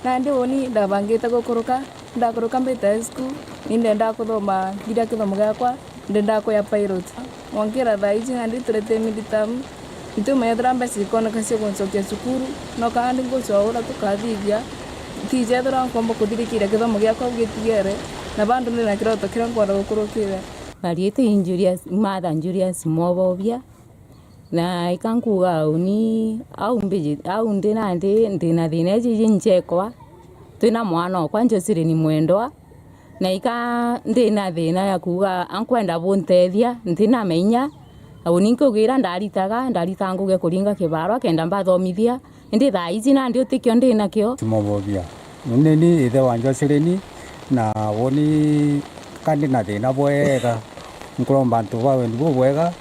Nandi uuni ndabangite gukuruka, ndakuruka mbite high school, ni ndendaa kuthoma, ngiria kithomo giakwa, ndendaa kuya pilot. Mwankira thaa iji nandi turete midterm, ntiumenya ethira mbeca ikoneka cia kuncokia cukuru, no kana ndi ngucwaura tukathithia, ntiji ethira nkomba kuthirikiria kithomo giakwa au gitigere, na bandu ndina kiroto kiria nkwenda gukurukira. Bariite Julius, Martha Julius Mwobobia. Na ika nkuuga uni, au mbiji-, au ndi nandi, ndi na thina iji jinchekwa, twina mwana okwa Jocelyn Mwendwa, na ika ndi na thina ya kuuga ankwenda buntethia, ntina menya, na uni nkuuga ira ndaritaga, ndaritaga ngugi ya kuringa kibarwa kenda mbathomithia, indi thaa iji nandi utikio ndi nakio. Timobobia. Uni ni ithe wa Jocelyn, na uni ka ndi na thina bwega, nkuromba antu ba wendi bubwega,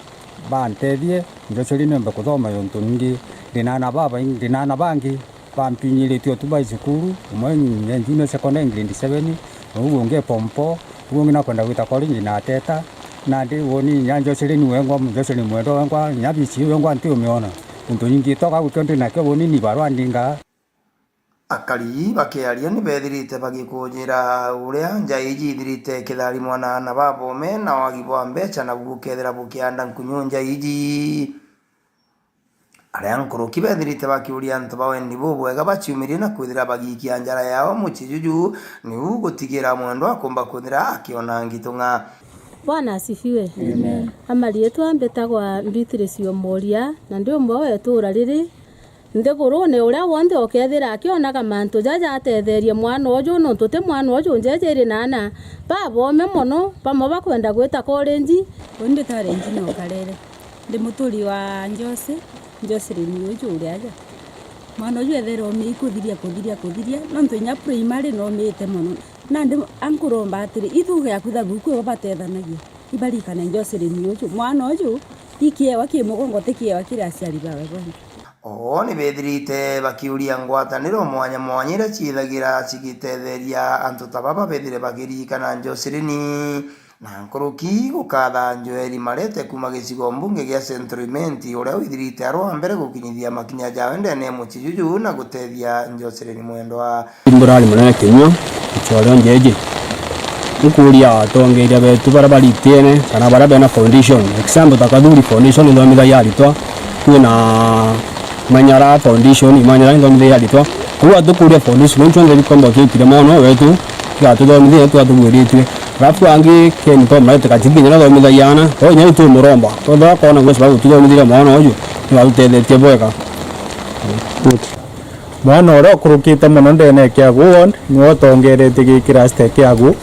bantethie, njocerie niombe kuthoma, yontu ningi ndina aana babaingi, ndina aana bangi bampinyiritie utu bai cukuru, umwe e junior secondary grade seven, na uu ungi e form four, uu ungi nakwenda gwita college na ateta. Nandi woni nya njocerie ni wengwa, njocerie ni mwendwa wengwa, nya bici wengwa ntiumiona. Untu ningi toka gukio ndinakio woni ni barua ndinga. Akari bakiaria ni bethirite bagikunyira uria nja iji ithirite ikitharimwa na aana babome na wagi bwa mbeca nabu bukethira bukianda nkunyu nja iji. Aria nkuruki bethirite bakiuria antu ba wendi bubwega baciumirie na kwithira bagiikia njara yao mucii juju, niu gutigira mwendwa akumba kwithira akiona ngitung'a. Bwana asifiwe. Amen. Amariitwa mbitagwa Beatrice Omoria, na ndi umwe wa ituura riri. Nthigurune, uria wonthe ukethira akionaga mantu jaja atetherie mwana uju, nontu ti mwana uju, njeje iri na ana babome mono, bamwe bakwenda gwita college. Uni mbitagwa Regina Okarere. Ndi muturi wa Jose, Jocelyn uju uri aja. Mwana uju ethera omi ikuthiria, kuthiria, kuthiria, nontu inya primary nomite mono. Nandi ankuromba atiri, ithuge yaku thabu kwi batethanagia, ibarikane Jocelyn uju. Mwana uju, ikiewa ki mugongo, ti kiewa kiri aciari bawe bonthe. Oo ni bethirite bakiuria ngwataniro mwanya mwanya iria ciithagira cigitetheria antu ta baba bethire bakiririkana Jocelyn. Na nkuruki gukatha Joel Marete kuuma gicigo mbunge gia Central Imenti, uria withirite arwa mbere gukinyithia makinya jawe ndene ya mucii juju na gutethia Jocelyn mwendwa. Mburari munene kinyua, nchorio njeje. Nkuuria atongeria betu baria baritene kana baria bena foundation. Example ta Kathuri Foundation ithomithagia aritwa, kwina Manyara Foundation, Manyara ithomithagia aritwa. Kwou atukuuria foundation, nontu cionthe bikomba kiukire mwana wetu, kigatuthomithia, twatugwiritue. Alafu angi Ken Tom Marete Kachigi, nyaria athomithagia ana, to inya itumuromba. Kwethira akona gwesi bagututhomithiria mwana uju, nibatutethetie bwega. Mwana uria ukurukite mono ndene ya Kiagu ward, niwe utongeretie gi class ta Kiagu.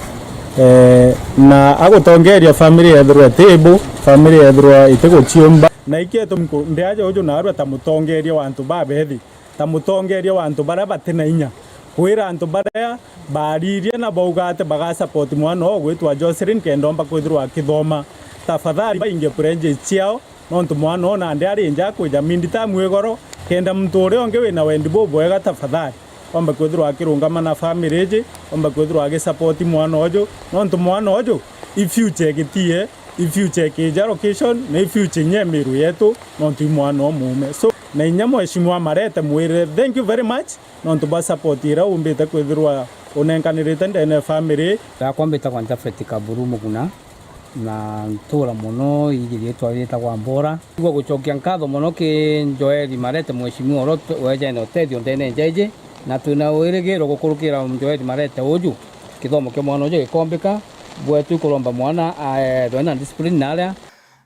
Eh, na agutongeria family yethirwa itibu, family yethirwa itiguciumba. Na ikio itumi ndi aja uju narua ta mutongeria wa antu babethi. Ta mutongeria wa antu baria bati na inya, kwira antu baria baaririe na bauga ati baga support mwana oo gwitwa Jocelyn kenda omba kwithirwa akithoma. Tafadhali bainge pledges ciao, nontu mwana oo nandi ari nja akwija mid term igoro, kenda muntu uria ungi wina wendi bubwega, tafadhali omba kwithirwa akirungama na family iji, omba kwithirwa agi support mwana uju, nontu mwana uju i future igitie. I future kija location, na i future inya Meru yetu, nontu i mwana umuume. So, na inya Mheshimiwa Marete mwirire, thank you very much, nontu bwa support iria umbite kwithirwa unenkanirite ndene ya family. Yakwa mbitagwa Japhet Kaburu Muguna, na ntura mono iji riitwa riitagwa Mbora. Igua gucokia nkatho mono ki Joel Marete, Mheshimiwa, uria wejene utethio ndene nja iji, na twina wirigiro gukurukira Joel Marete uju, kithomo kia mwana uju gikombika, bwetu ikuromba mwana aethwe na discipline na aria.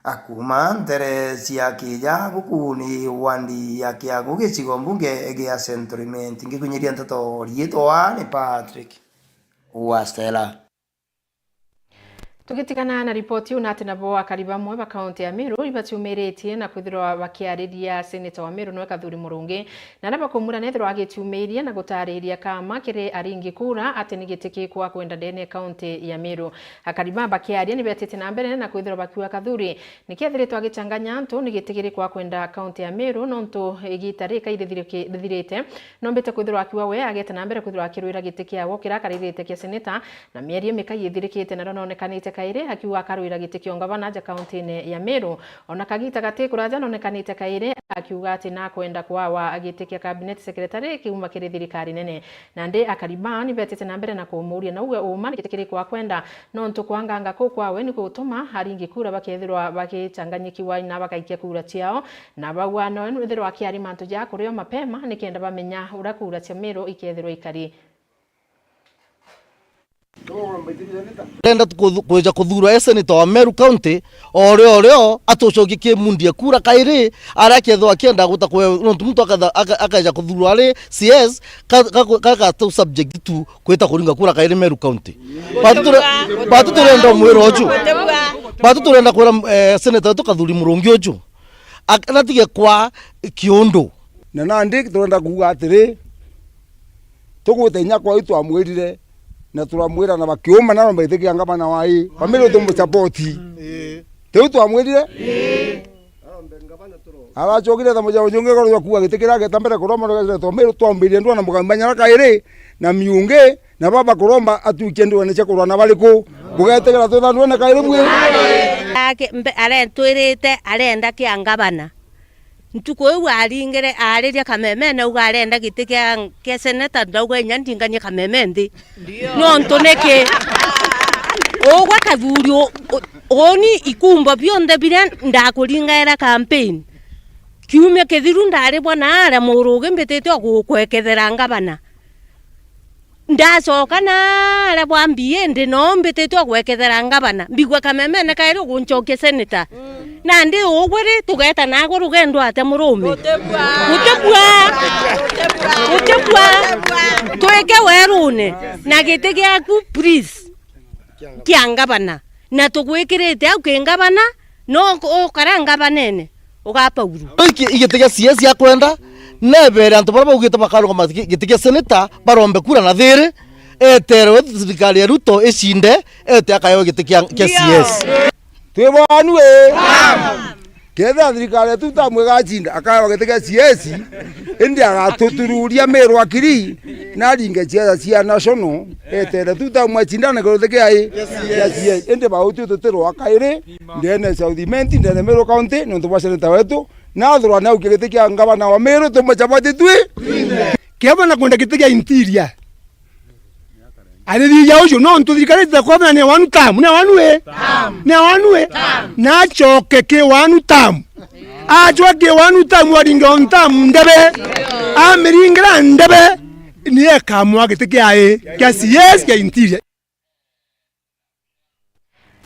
Akuuma ntere cia Kijagu, kuu ni wandi ya Kiagu, gicigo mbunge gia Central Imenti. Ngikunyiria nteto, riitwa ni Patrick Wastela. Tugitigana na ripoti iu, na ati nabo akari bamwe ba kaunti ya Meru ibatiumiritie na kwithirwa bakiariria seneta wa Meru niwe Kathuri Murungi, na aria bakumurana ethirwa agitiumiiria na gutariria kama kiri aringi kura ati ni giti kikwa kwenda ndene ya kaunti ya Meru. Akari baa bakiaria ni betite na mbere na kwithirwa bakiuga Kathuri ni kethiritwe agichanganya antu ni giti kiri kwa kwenda kaunti ya Meru, nontu igita rika irithiriki-, rithirite, nombite kwithirwa akiuga we ageta na mbere kwithirwa akirwira giti kiawe kira akaririte kia seneta, na mieri imikai ithirikite nario nonekanite kairi akiuga akarwira giti kia ungavana aja kaunti-ini ya Meru. Ona kagita gati kuraja nonekanite kairi akiuga ati nakwenda kwawa giti kia cabinet secretary kiuma kiri thirikari nene. Nandi akari baa ni betite na mbere na kumuuria nauge uma ni giti kiri kwa kwenda, nontu kwanganga kuu kwawe ni gutuma aringi kura bakethirwa bagichanganyikiwa na bagaikia kura ciao, na bauga no ethirwa akiari mantu ja kurio mapema nikenda bamenya uria kura cia Meru ikethirwa ikari. Arenda kuthu-, kwija kuthurwa e senator wa Meru County, o rio o rio atucokie kimundie kura kairi, aria akethirwa akienda guta kwe-, nontu muntu akatha-, aka-, akaija kuthurwa ari C S, ka-, ka-, ka-, ka-, tu subject to kwita kuringa kura kairi Meru County. Batu ture-, batu turenda mwira uju. Batu turenda kwira, eh, senator wetu Kathuri Murungi uju. Ak-, natige kwa kiundu. Na nandi turenda kuuga atiri, tugwite inya kwau twamwirire, na turamwira na bakiuma na aromba giti kia ngavana wa ii, family tumusupport. Ii. Tiu twamwirire? Ii. Aracokire ta mucao jungi igoro jwa kuuga giti kiria ageta mbere kuromba, twamwirire ndwona mugambi manyara kairi, na miungi, na baba kuromba atwikie ndwene cia kurwa na bariku? Bugetigera twitha ndwene kairi bwi? Ake-, mbe-, arentwirite arenda kia ngavana. Ntuku iu aringire, aariria kamemene, auga arenda giti kia, kia seneta, ndauga inya ndinganie kameme nthi. Ndio. Nontu niki? Ugwe Kathuri u-, u-, uni ikumbo bionthe biria ndakuringaira campaign. Kiumia kithiru ndaribwa naaria Murugi mbitite o gu-, gwekethera ngavana. Ndacoka naaria bwa M B A ndi noo mbitite o gwekethera ngavana. Mbigua kamemene kairi uguncokia senator. Nandi ugwe ri, tugeeta naagwe rugendwa atia murume? Gutibua. Gutibua. Gutibua. Twike werune na giti giaku, please, kia ngavana. Na tugwikirite au ki ngavana, no ukara ngavanene, uga Paulu. Iki-, igiti gia C S akwenda, nebere antu baria baugite bakarugama gi-, giti gia senator, barombe kura na thiri, eterwe thirikari ya Ruto icinde, ete akaewe giti kia, kia C S. Twi banu ii? Kethira thirikari yetu tamu igacinda, akaewa giti gia C S, indi agatutururia Miru akiri, na aringe ciaca cia National, etere tu tamu acindane kiruthi kia ii? Gia C S. Indi bau twi tutirwa kairi, ndene South Imenti, ndene Miru County, nontu bwa seneta wetu, nathurwa naukia giti kia ngavana wa Miru, tumucabati twi? Kethira na kwenda giti kia interior. Arithia ucio, nontu thirikari itakwabana ni one term, ni one way? Ni one way? Na acoke ki one term. Acwa ki one term, aringe one term ndebe. Amiringira ndebe, ni ekamwa giti kia ii, kia C S, kia interior.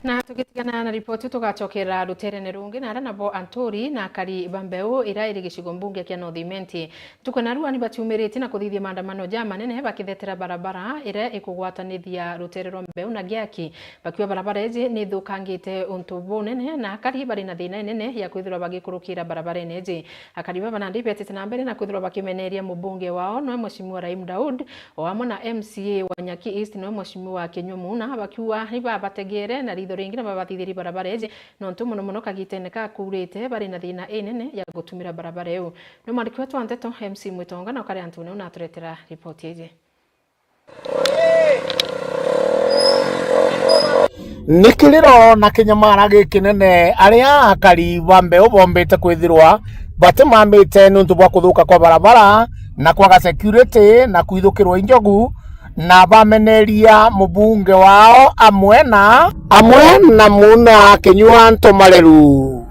Na tugitigana na ripoti, tugacokera ruterene rungi, na aria nabo anturi na akari ba mbeu iria iri gicigo mbunge kia North Imenti. Ntuku narua ni batiumiritie na kuthithia maandamano ja manene bakithetera barabara iria ikugwatanithia rutere rwa mbeu na Giaki. Bakiuga barabara iji ni ithukangite untu bunene, na akari bari na thina inene ya kwithirwa bagikurukira barabarene iji. Akari baba nandi betite na mbere na kwithirwa bakimeneria mubunge wao, nwe Mheshimiwa Rahim Daud, o amwe na M C A wa Nyaki East, nwe Mheshimiwa Kinyua Muna, bakiuga ni babategeere na ritho ringi na babathithirie barabara iji, nontu mono mono kagitene ka kuurite bari na thina inene ya gutumira barabara iu. Ni mwandiki wetu wa nteto, M C Mwitonga, na ukari antune unaturetera ripoti iji. Ni kiriro na kinyamara gikinene aria akari ba mbeu bombite kwithirwa batimamite niuntu bwa kuthuka kwa barabara na kwaga security na kwithukirwa i njogu, na bameneria mubunge wao amwe na, amwe na Muna Kinyua Ntomareru.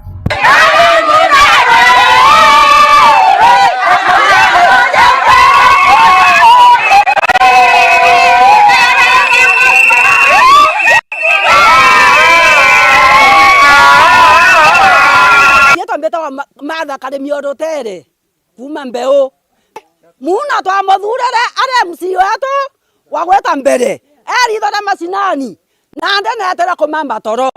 Riitwa mbitawa Ma-, Martha Karimi o Rutere, kuuma Mbeu. Muna twamuthuurire ari M C wetu wa gwita mbere, e riitho ria macinani, nandi neetire kumamba toro.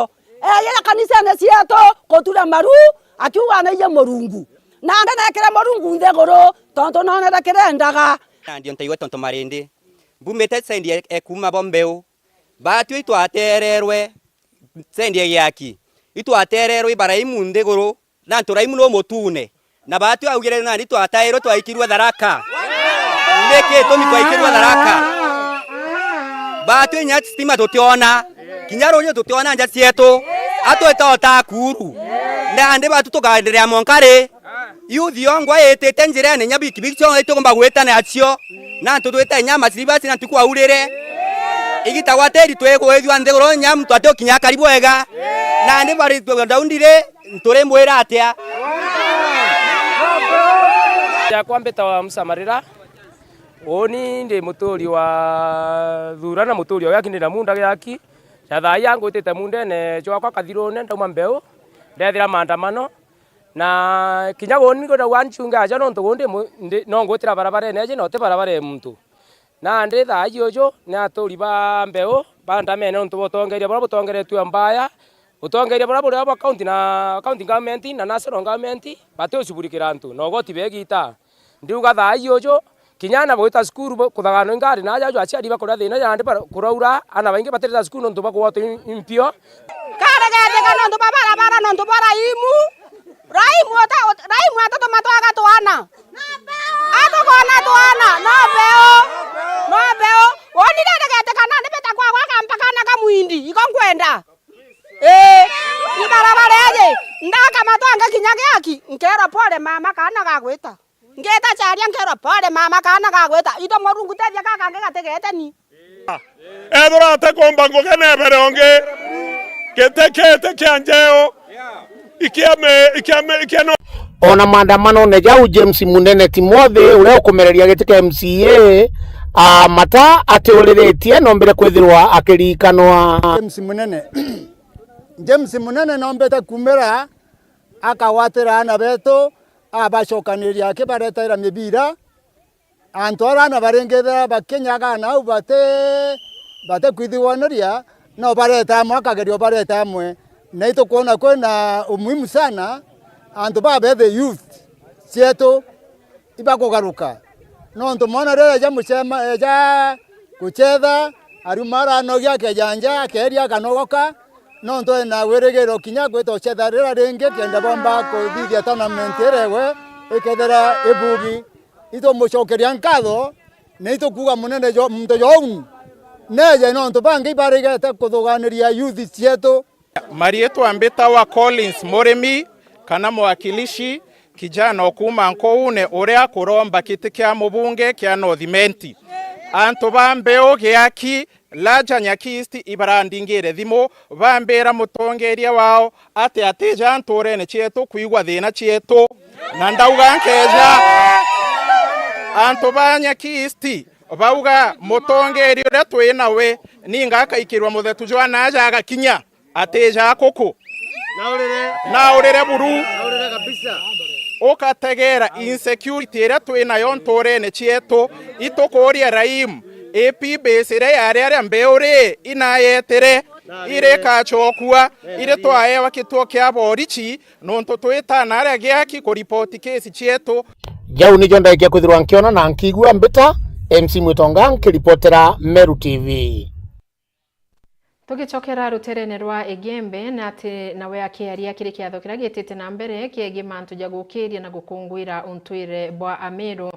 Eejire kanisene cieetu kutura maru, akiuga naijie Murungu. Nandi neekire Murungu nthiguru, tontu noonere kiria endaga. Nandi o ntaigwe tontu marindi. Mbumite sendi e, e kuuma bo Mbeu. Baatwi itwateererwe sendi e Giaki. Itwateererwe Ibaraimu nthiguru. Na antu Raimu nu mutune. Na baatwi augire nani twatairwe twaikirue Tharaka. Niki gitumi twaikirue Tharaka? Baatwi inya stima tutiona. Kinya ruuji tutiona nja cietu. Atwita o ta kuuru. Nandi baatwi tukaenderea mwanka ri? Youth yongwa itite njirene, inya bikibiki cionthe itukumba gwita nacio. Na antu twite inya masiribasi na ntuku aurire. Igita gwa tiri twigwithua nthiguru, inya muntu atiukinya akari bwega. Nandi bari daundi ri? Nturi mbwira atia? Yakwa mbitawa Musa Marira. Uuni ndi muturi wa Thuura na muturi o Giaki, ndi na munda Giaki. Na thaa ii angwitite mundene jwakwa Kathirune, ndauma Mbeu, ndethira maandamano. Na kinya uuni ngwenda gwa ncunge aja, nontu guu ndi mu-, ndi, no ngwitira barabarene eji, na uti barabara e muntu. Nandi thaa iji uju ni aturi ba Mbeu bandamene nontu bwa utongeria buria butongeretue mbaya, utongeria buria buri bwa county na county government na national government, batiushughulikira antu na ugoti bwa igita. Ndiuga thaa iji uju, kinya ana bagwita cukuru bu-, kuthaganwa ingari na aja aju aciari bakuria thina, nandi bara-, kuraura, ana baingi batirita cukuru nontu bwa kugwatwa i-, impio. Karegeteka nontu bwa barabara, nontu bwa raimu. Raimu ata-, ut-, raimu atatuma twaga twana. Atukona twana, no mbeu. No mbeu. Wonire regeteka nandi beta kwa gwaka mpaka na kamuindi, iko nkwenda. Ii, ibarabara iji, ndakamatwa ngikinya Giaki, nkeerwa, "Pole mama, kaana gagwita." Ngita charia nkeerwa, "Pole mama, kaana gagwita." Ito Murungu tethia gaka kangi gatigeete ni. Ethirwa atikumba ngugi na ibere ungi, giti kiti kia njeu, ikia mi-, ikia mi-, ikia no- Ona maandamanone jau, James Munene Timothy, uria ukumereria giti kia M C A, a, mata atiuriritie, nombire kwithirwa akiriikanwa. James Munene. James Munene nombite kumira akagwatira aana betu, abacokaniria akibaretaira mibira. Antu aria na baringithira bakinyaga nau bati, batikwithigwaneria, no bareta amwe, akageria ubareta amwe. Na itukwona kwina umuhimu sana antu baba the youth cietu ibakugaruka. Nontu mwana riria eja mucema, eja gucetha, ariuma aranogia, akeja nja, akeria, akanogoka, nontu ena wirigiro kinya gwita ucetha riria ringi, kenda bomba kuthithia tournament iria igwe ikethira ibugi. Itumucokeria nkatho, na itukuuga munene jo, muntu jou neeje, nontu bangi ibarigete kuthuganiria youth cietu. Mariitwa mbitawa Collins Murimi, kana mwakilishi, kijana o kuuma Nkuune uria kuromba kiti kia mubunge kia North Imenti. Antu ba Mbeu, Giaki, Larger Nyaki East ibarandingire thimu, bambira mutongeria wao ati atija ntuurene cietu kwigua thina cietu. Na ndauga nkeja, antu ba Nyaki East bauga mutongeria uria twi nawe ninga akaikirwa muthetu jwa naaja agakinya. Atija kuku. Naurire. Naurire buru. Naurire kabisa. Ukategera insecurity iria twi nayo ntuurene cietu. Itukuuria Raim, A P base iria yari aria Mbeu ri, inayetire, iri ikacokua, iri twaewa kituo kia borichi, nontu twitana aria Giaki kuripoti case cietu. Jau nijo ndaikia kwithirwa nkiona na nkigua mbita, M C Mwitonga nkiripotera Meru T V. Tugicokera ruterene rwa Igembe, na ati nawe akiaria kiri kiatho kiria gitite na mbere kiegie mantu ja gukiria na gukunguira untwire bwa Ameru.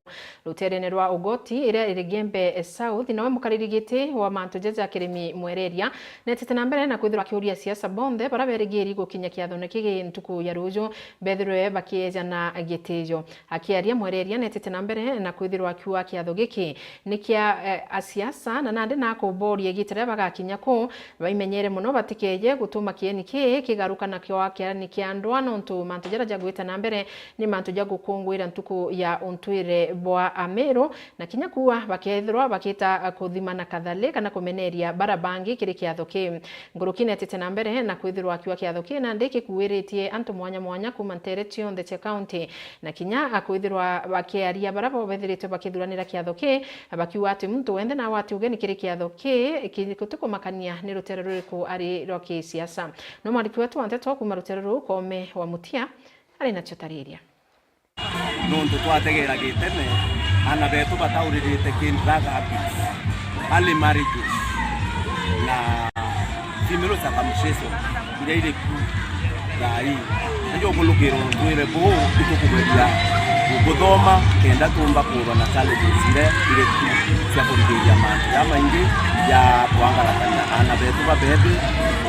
Ruterene rwa Ugoti, iria iri Igembe South, nawe mukariri giti wa mantu jaja Kirimi Mwereria, netite na mbere na kwithirwa akiuria siasa bonthe baria berigiri gukinya kiathone kigi ntuku ya ruju bethirwe bakieja na gitijo. Akiaria, Mwereria netite na mbere na kwithirwa akiuga kiatho giki ni kia, eh, asiasa, na nandi nakuboria igita riria bagakinya kuu, baimenyere mono batikeje gutuma kieni kii kigaruka na kioa kiarani kia ndwaa, nontu mantu jaria jagwite na mbere ni mantu ja gukunguira ntuku ya untwire bwa Ameru, na kinya kuua bakethirwa bakita kuthima na kathali kana kumeneria bara bangi kiri kiatho kii. Nguruki netite na mbere na kwithirwa akiuga kiatho kii nandi gikuiritie antu mwanya mwanya kuuma nteere cionthe cia kaunti, na kinya akwithirwa bakiaria bara bo bethiritwe bakithuranira kiatho kii, bakiuga ati muntu wenthe nawe ati ugeni kiri kiatho kii, ki-, gutikumakania ni rutere ruriku ari rwa kisiasa. No mwandiki wetu wa nteto kuuma rutere ruu, Koome wa Mutia, ari nacio tariria. Nontu twategeera gitene, aana beetu batauririte kindi thaa thaa mbiri, early marriages na female circumcision iria iri ku thaa ii. Najo ukulukira untwire buu, itukugeria gukuthoma kenda tuumba kuurwa na challenges iria iri ku cia kurigiriria mantu jamaingi ja kwangaratania aana beetu babeethi,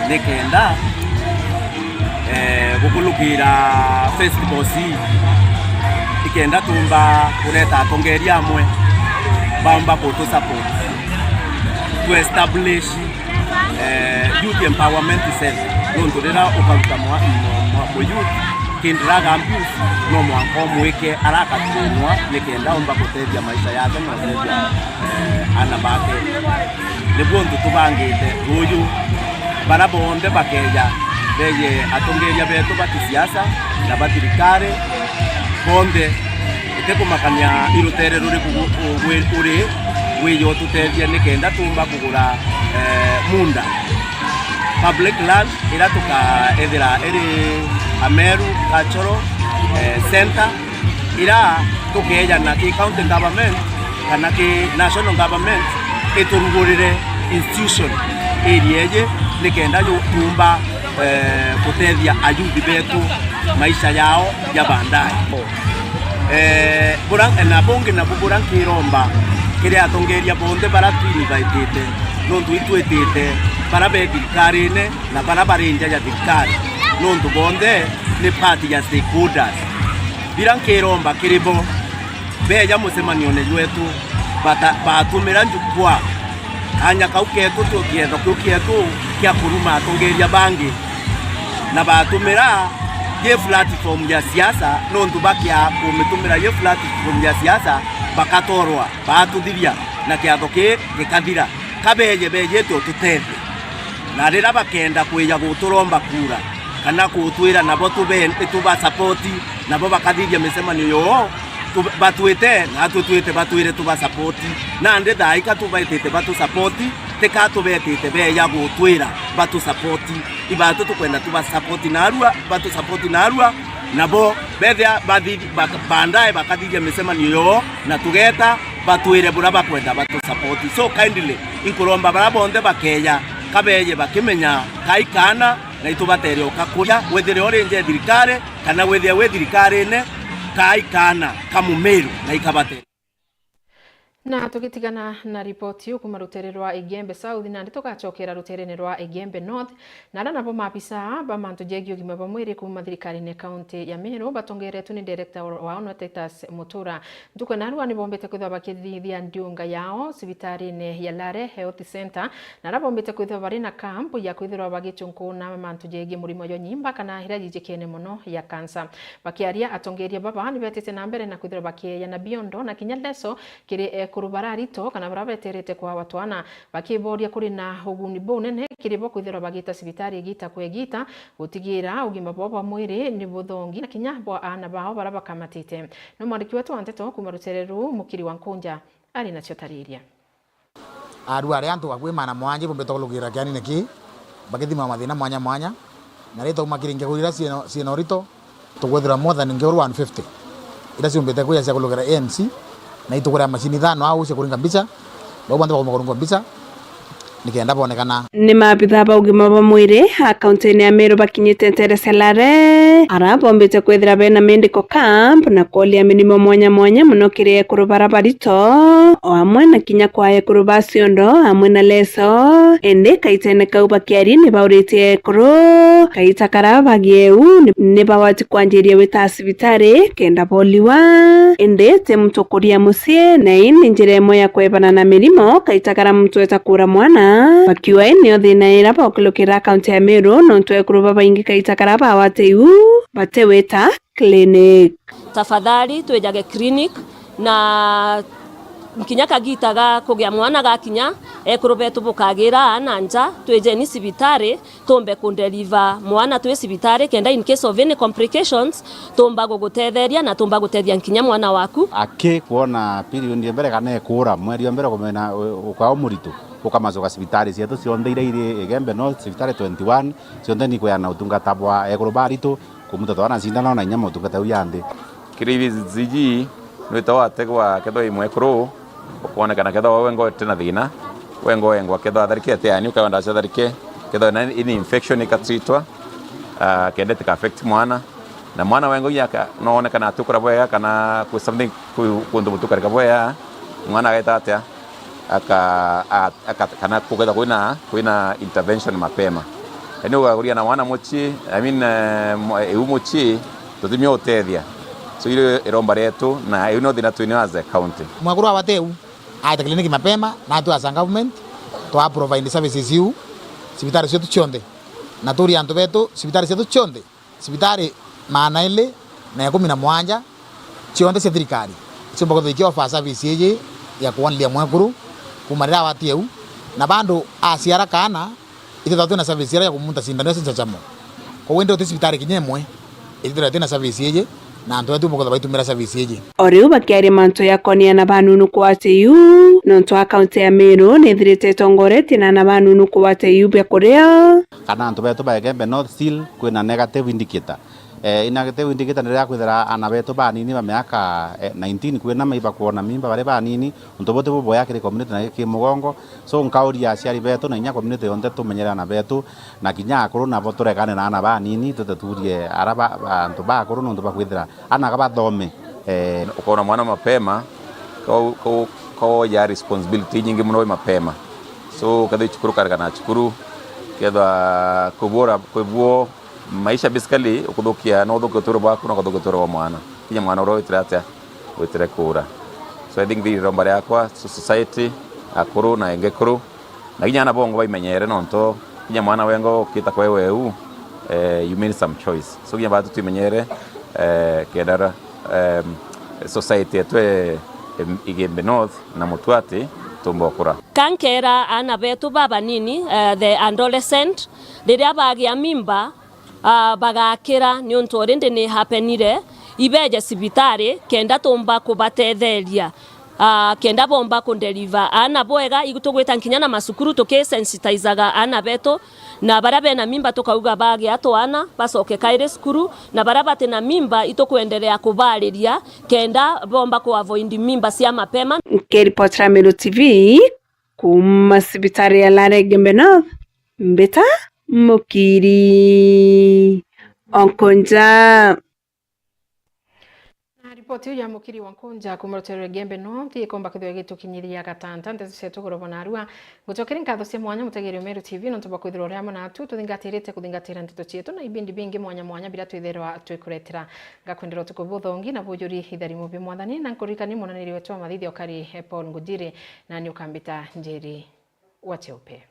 nikenda eh, gukulukira festivals ii, ikenda tuumba kureta atongeria amwe baumba kutu support to establish, eh, youth empowerment cell. Nontu riria ukaruta mwa-, mwa-, mwa-, muyouth kindraga abuse, no mwanka umwike arakathunwa nikenda umba gutethia maisha yake na gutethia, eh, aana bake. Niguo untu tubangite ruuju. Bara bonthe bakeeja, beeje atongeeria beetu ba kisiasa na ba thirikari, bonthe, itikumakania i ruteere ruriku gu-, gu-, uri, wije ututeethia nikenda tuumba kugura, eh, muunda. Public land iria tukaethira iri Ameru Cultural, eh, Centre, ira tukeejana ki county government kana ki national government iturugurire institution area iji nikenda yu-, tuumba, eh, guteethia ayuthi beetu maisha yao ya baadaye. Eh, bura-, na bungi nabu buria nkiromba kiri atongeeria bonthe baria twinithaitite, nontu itwitite baria be thirikarine, na baria bari nja ya thirikari, nontu bonthe ni part ya stakeholders. Biria nkiromba kiri bo, beeja mucemanione jwetu, bata-, batumira njukwaa, kaanya kau keetu, tu-, kietho kiu kieetu kia kuruma atongeeria bangi, na batumira Gi platform ya siasa, nontu bakia kumitumira gi platform ya siasa, bakatorwa, baatuthiria, na kiatho kii gikathira. Kabeeje beejite ututethia. Na riria bakenda kwija guturomba kura, kana gutwira nabo tube-, tubasapoti, nabo bakathithia micemanio yoo, tu-, batwite, natwe twite batwire tubasapoti. Nandi thaa ika tubaitite batusapoti, tika tubetite beeja gutwira batusapoti. Ibaatu tukwenda tubasapoti narua, batusapoti narua, nabo bethia bathi-, bak-, baandae bakathithia micemanio yoo, na tugeeta batwire buria bakwenda batusapoti. So kindly, inkuromba baria bonthe bakeeja, kabeeje bakimenya kai kaana, na itubatere uka kuria, withire uri nje thirikari, kana withire wi thirikarine, kai kaana ka Mumiru, na ikabatere. Na tugitigana na ripoti iu kuuma rutere rwa Igembe South, nandi tugacokera ruterene rwa Igembe North, na aria nabo maabisa ba mantu jegie ugima bwa mwiri kuuma thirikarine kaunti ya Meru batongeretwe ni director wao no Titus Mutura. Ntuku ya narua ni bombite kwithirwa bakithithia ndiunga yao cibitarine ya Lare Health Centre, na aria bombite kwithirwa bari na camp ya kwithirwa bagichunkuna mantu jegie murimo jwa nyimba kana iria jijikene mono ya cancer. Bakiaria, atongeria baba ni betite na mbere na kwithirwa bakieja na biondo na kinya leso kiri ekuru bararito kana baria beterete kwawa twana, bakiboria kuri na uguni bunene kiri bo kwithirwa bagita cibitari igita kwa igita gutigira ugima bwao bwa mwiri ni buthongi na kinya bwa aana bao baria bakamatite. No mwandiki wetu wa nteto kuuma rutere ruu, Mukiri wa Nkunja, ari nacio tariria. Arua aria antu bakui magana mwanja ibombite kulukira kianine kii, bakithima mathina mwanya mwanya, na ri twauma kiri ngeru iria ciina, ciina urito, tukwithirwa more than ngeru one fifty iria ciumbite kwija cia kulukira A M C, na itukuria macini ithano au cia kuringa mbica, bau bonthe bakumba kuringwa mbica nikenda bonekana. Ni maabitha ba ugima bwa mwiri a kaunti-ini ya Meru bakinyite ntere cia Lare, aria bombite kwithira bena medical camp na kwolia mirimo mwanya mwanya mono kiri ekuru bara barito, o amwe na kinya kwa ekuru ba ciondo amwe na leso. Indi kaitene kau bakiaria ni bauritie ekuru kaita karia bagie u ni, ni bagwati kwanjiria wita cibitari kenda boliwa. Indi ti muntu kuria mucii, na ii ni njira imwe ya kwebana na mirimo kaita karia muntu eta kuura mwana. Bakiuga ii nio thina iria baukilukira kaunti ya Meru, nontu ekuru babaingi kaita karia bagwati u batiwita clinic. Tafadhali twijage clinic, na kinya kagita ga kugia mwana gakinya, ekuru betu bukagira aana nja, twijeni cibitari tumbe kudeliver mwana twi cibitari, kenda in case of any complications tumba gugutetheria na tumba gutethia nkinya mwana waku. Aki kwona period ya mbere kana ekura mweri wa mbere kumena ukao muritu, ukamacoka cibitari cietu cionthe iria iri Igembe North, cibitari twenty-one cionthe ni kweana utungata bwa ekuru baritu, kumuta twana cindano na inya motungata jau janthi. Kiri ibi ziji nwita wategwa kethwa i mwekuru, ukwonekana kethwa we ngo tina thina, we ngo engwa kethwa atharikite yani, ukawa ndacia atharike, kethwa na ini infection ikatreatwa, ah, kenda itika affect mwana. Na mwana we ngo inya aka-, no onekana atukura bwega kana ku something ku-, kuntu butukarika bwega, mwana ageta atia? Aka-, a-, aka-, kana kukethwa kwina, kwina intervention mapema. Yani ugakuria na mwana mucii, I mean, eh, mwa-, iu mucii, tutimia utethia. So, irio iromba rietu, na iu no thina twinio as a county. Mwekuru wa Wateu aete clinic mapema, na tu as a government, twa provide services iu cibitari cietu cionthe. Na turia antu betu cibitari cietu cionthe, cibitari maana ili na ikumi na mwanja cionthe cia thirikari ciumba kwithirwa iki offer service iji ya kwoneria mwekuru kuma riria awatie u, na bandu aciara kaana, itithagwa twina service iria ya kumunta cindano iria cia nchachamo. Koguo indi uti cibitari kinya imwe itithirwa itina service iji, na antu betu bakwithirwa baitumira service iji. O riu bakiaria mantu ya konia na banunu kwati yu, nontu a kaunti ya Meru nithirite itongoretie na ana banunu kwati yu bia kuria. Kana antu betu ba Igembe North still kwina negative indicator. Eh, i negative indicator ni riria kwithira ana betu banini ba miaka, eh, nineteen kwina maiba kwona mimba bari banini, untu buti buboya kiri community na ki mugongo. So, nkauria aciari betu na inya community yonthe tumenyere ana betu, na kinya akuru nabo turegane na ana banini, tuteturie ara ba, ba, antu bakuru nontu bakwithira ana ga bathome. Eh, ukona mwana mapema, ko, ko, ko ya responsibility nyingi muno mapema. So, kethwa i cukuru karega na cukuru, kethwa kubura, kubuo, maisha basically ukuthukia, no uthukia uturo bwaku, no ukuthukia uturo bwa mwana. Kinya mwana uria witire atia, witire kuura. So I think thiri iromba riakwa, so society, akuru na engekuru, na kinya ana bongo baimenyere, nontu kinya mwana wengo ukita kwa iwe u, Eh, you made some choice. So, kinya batu twimenyere, eh, kenda, em, society yetu, em, Igembe North na Mutuati tumba ukura. Kankera aana betu babanini, eh, the adolescent, riria bagia mimba, ah, bagakira niuntu already ni hapenire, ibeje cibitari kenda tumba kubatetheria. Ah, kenda bomba kundeliver aana bwega, igu tugwita nkinya na macukuru tukisensitizaga aana betu, na baria bena mimba tukauga bagia twana bacoke kairi cukuru, na baria bati na mimba itukwendelea kubariria kenda bomba kuavoid mimba cia mapema. Nkiripotera Meru T V kuma cibitari ya Lare Igembe North, mbita Mukiri Onkonja. Na ripoti iu ya Mukiri wa Nkunja kuma ruteere rwa Igembe North ikomba kwithirwa igitukinyiria gatanta nteto cietu gorobo narua. Ngucokeria nkatho cia mwanya mutegeri wa Meru T V nontu bwa kwithirwa uri amwe natu tuthingatirite kuthingatira nteto cietu na ibindi bingi mwanya mwanya biria twithirwa twikuretera. Ngakwendera utuku buthongi na bujuri itharimu bi Mwathani, na nkuririkanie mwonaniri wetu wa mathithio ukari, eh, Paul Ngujiri, nani ukambita Njeri wa Cheupe.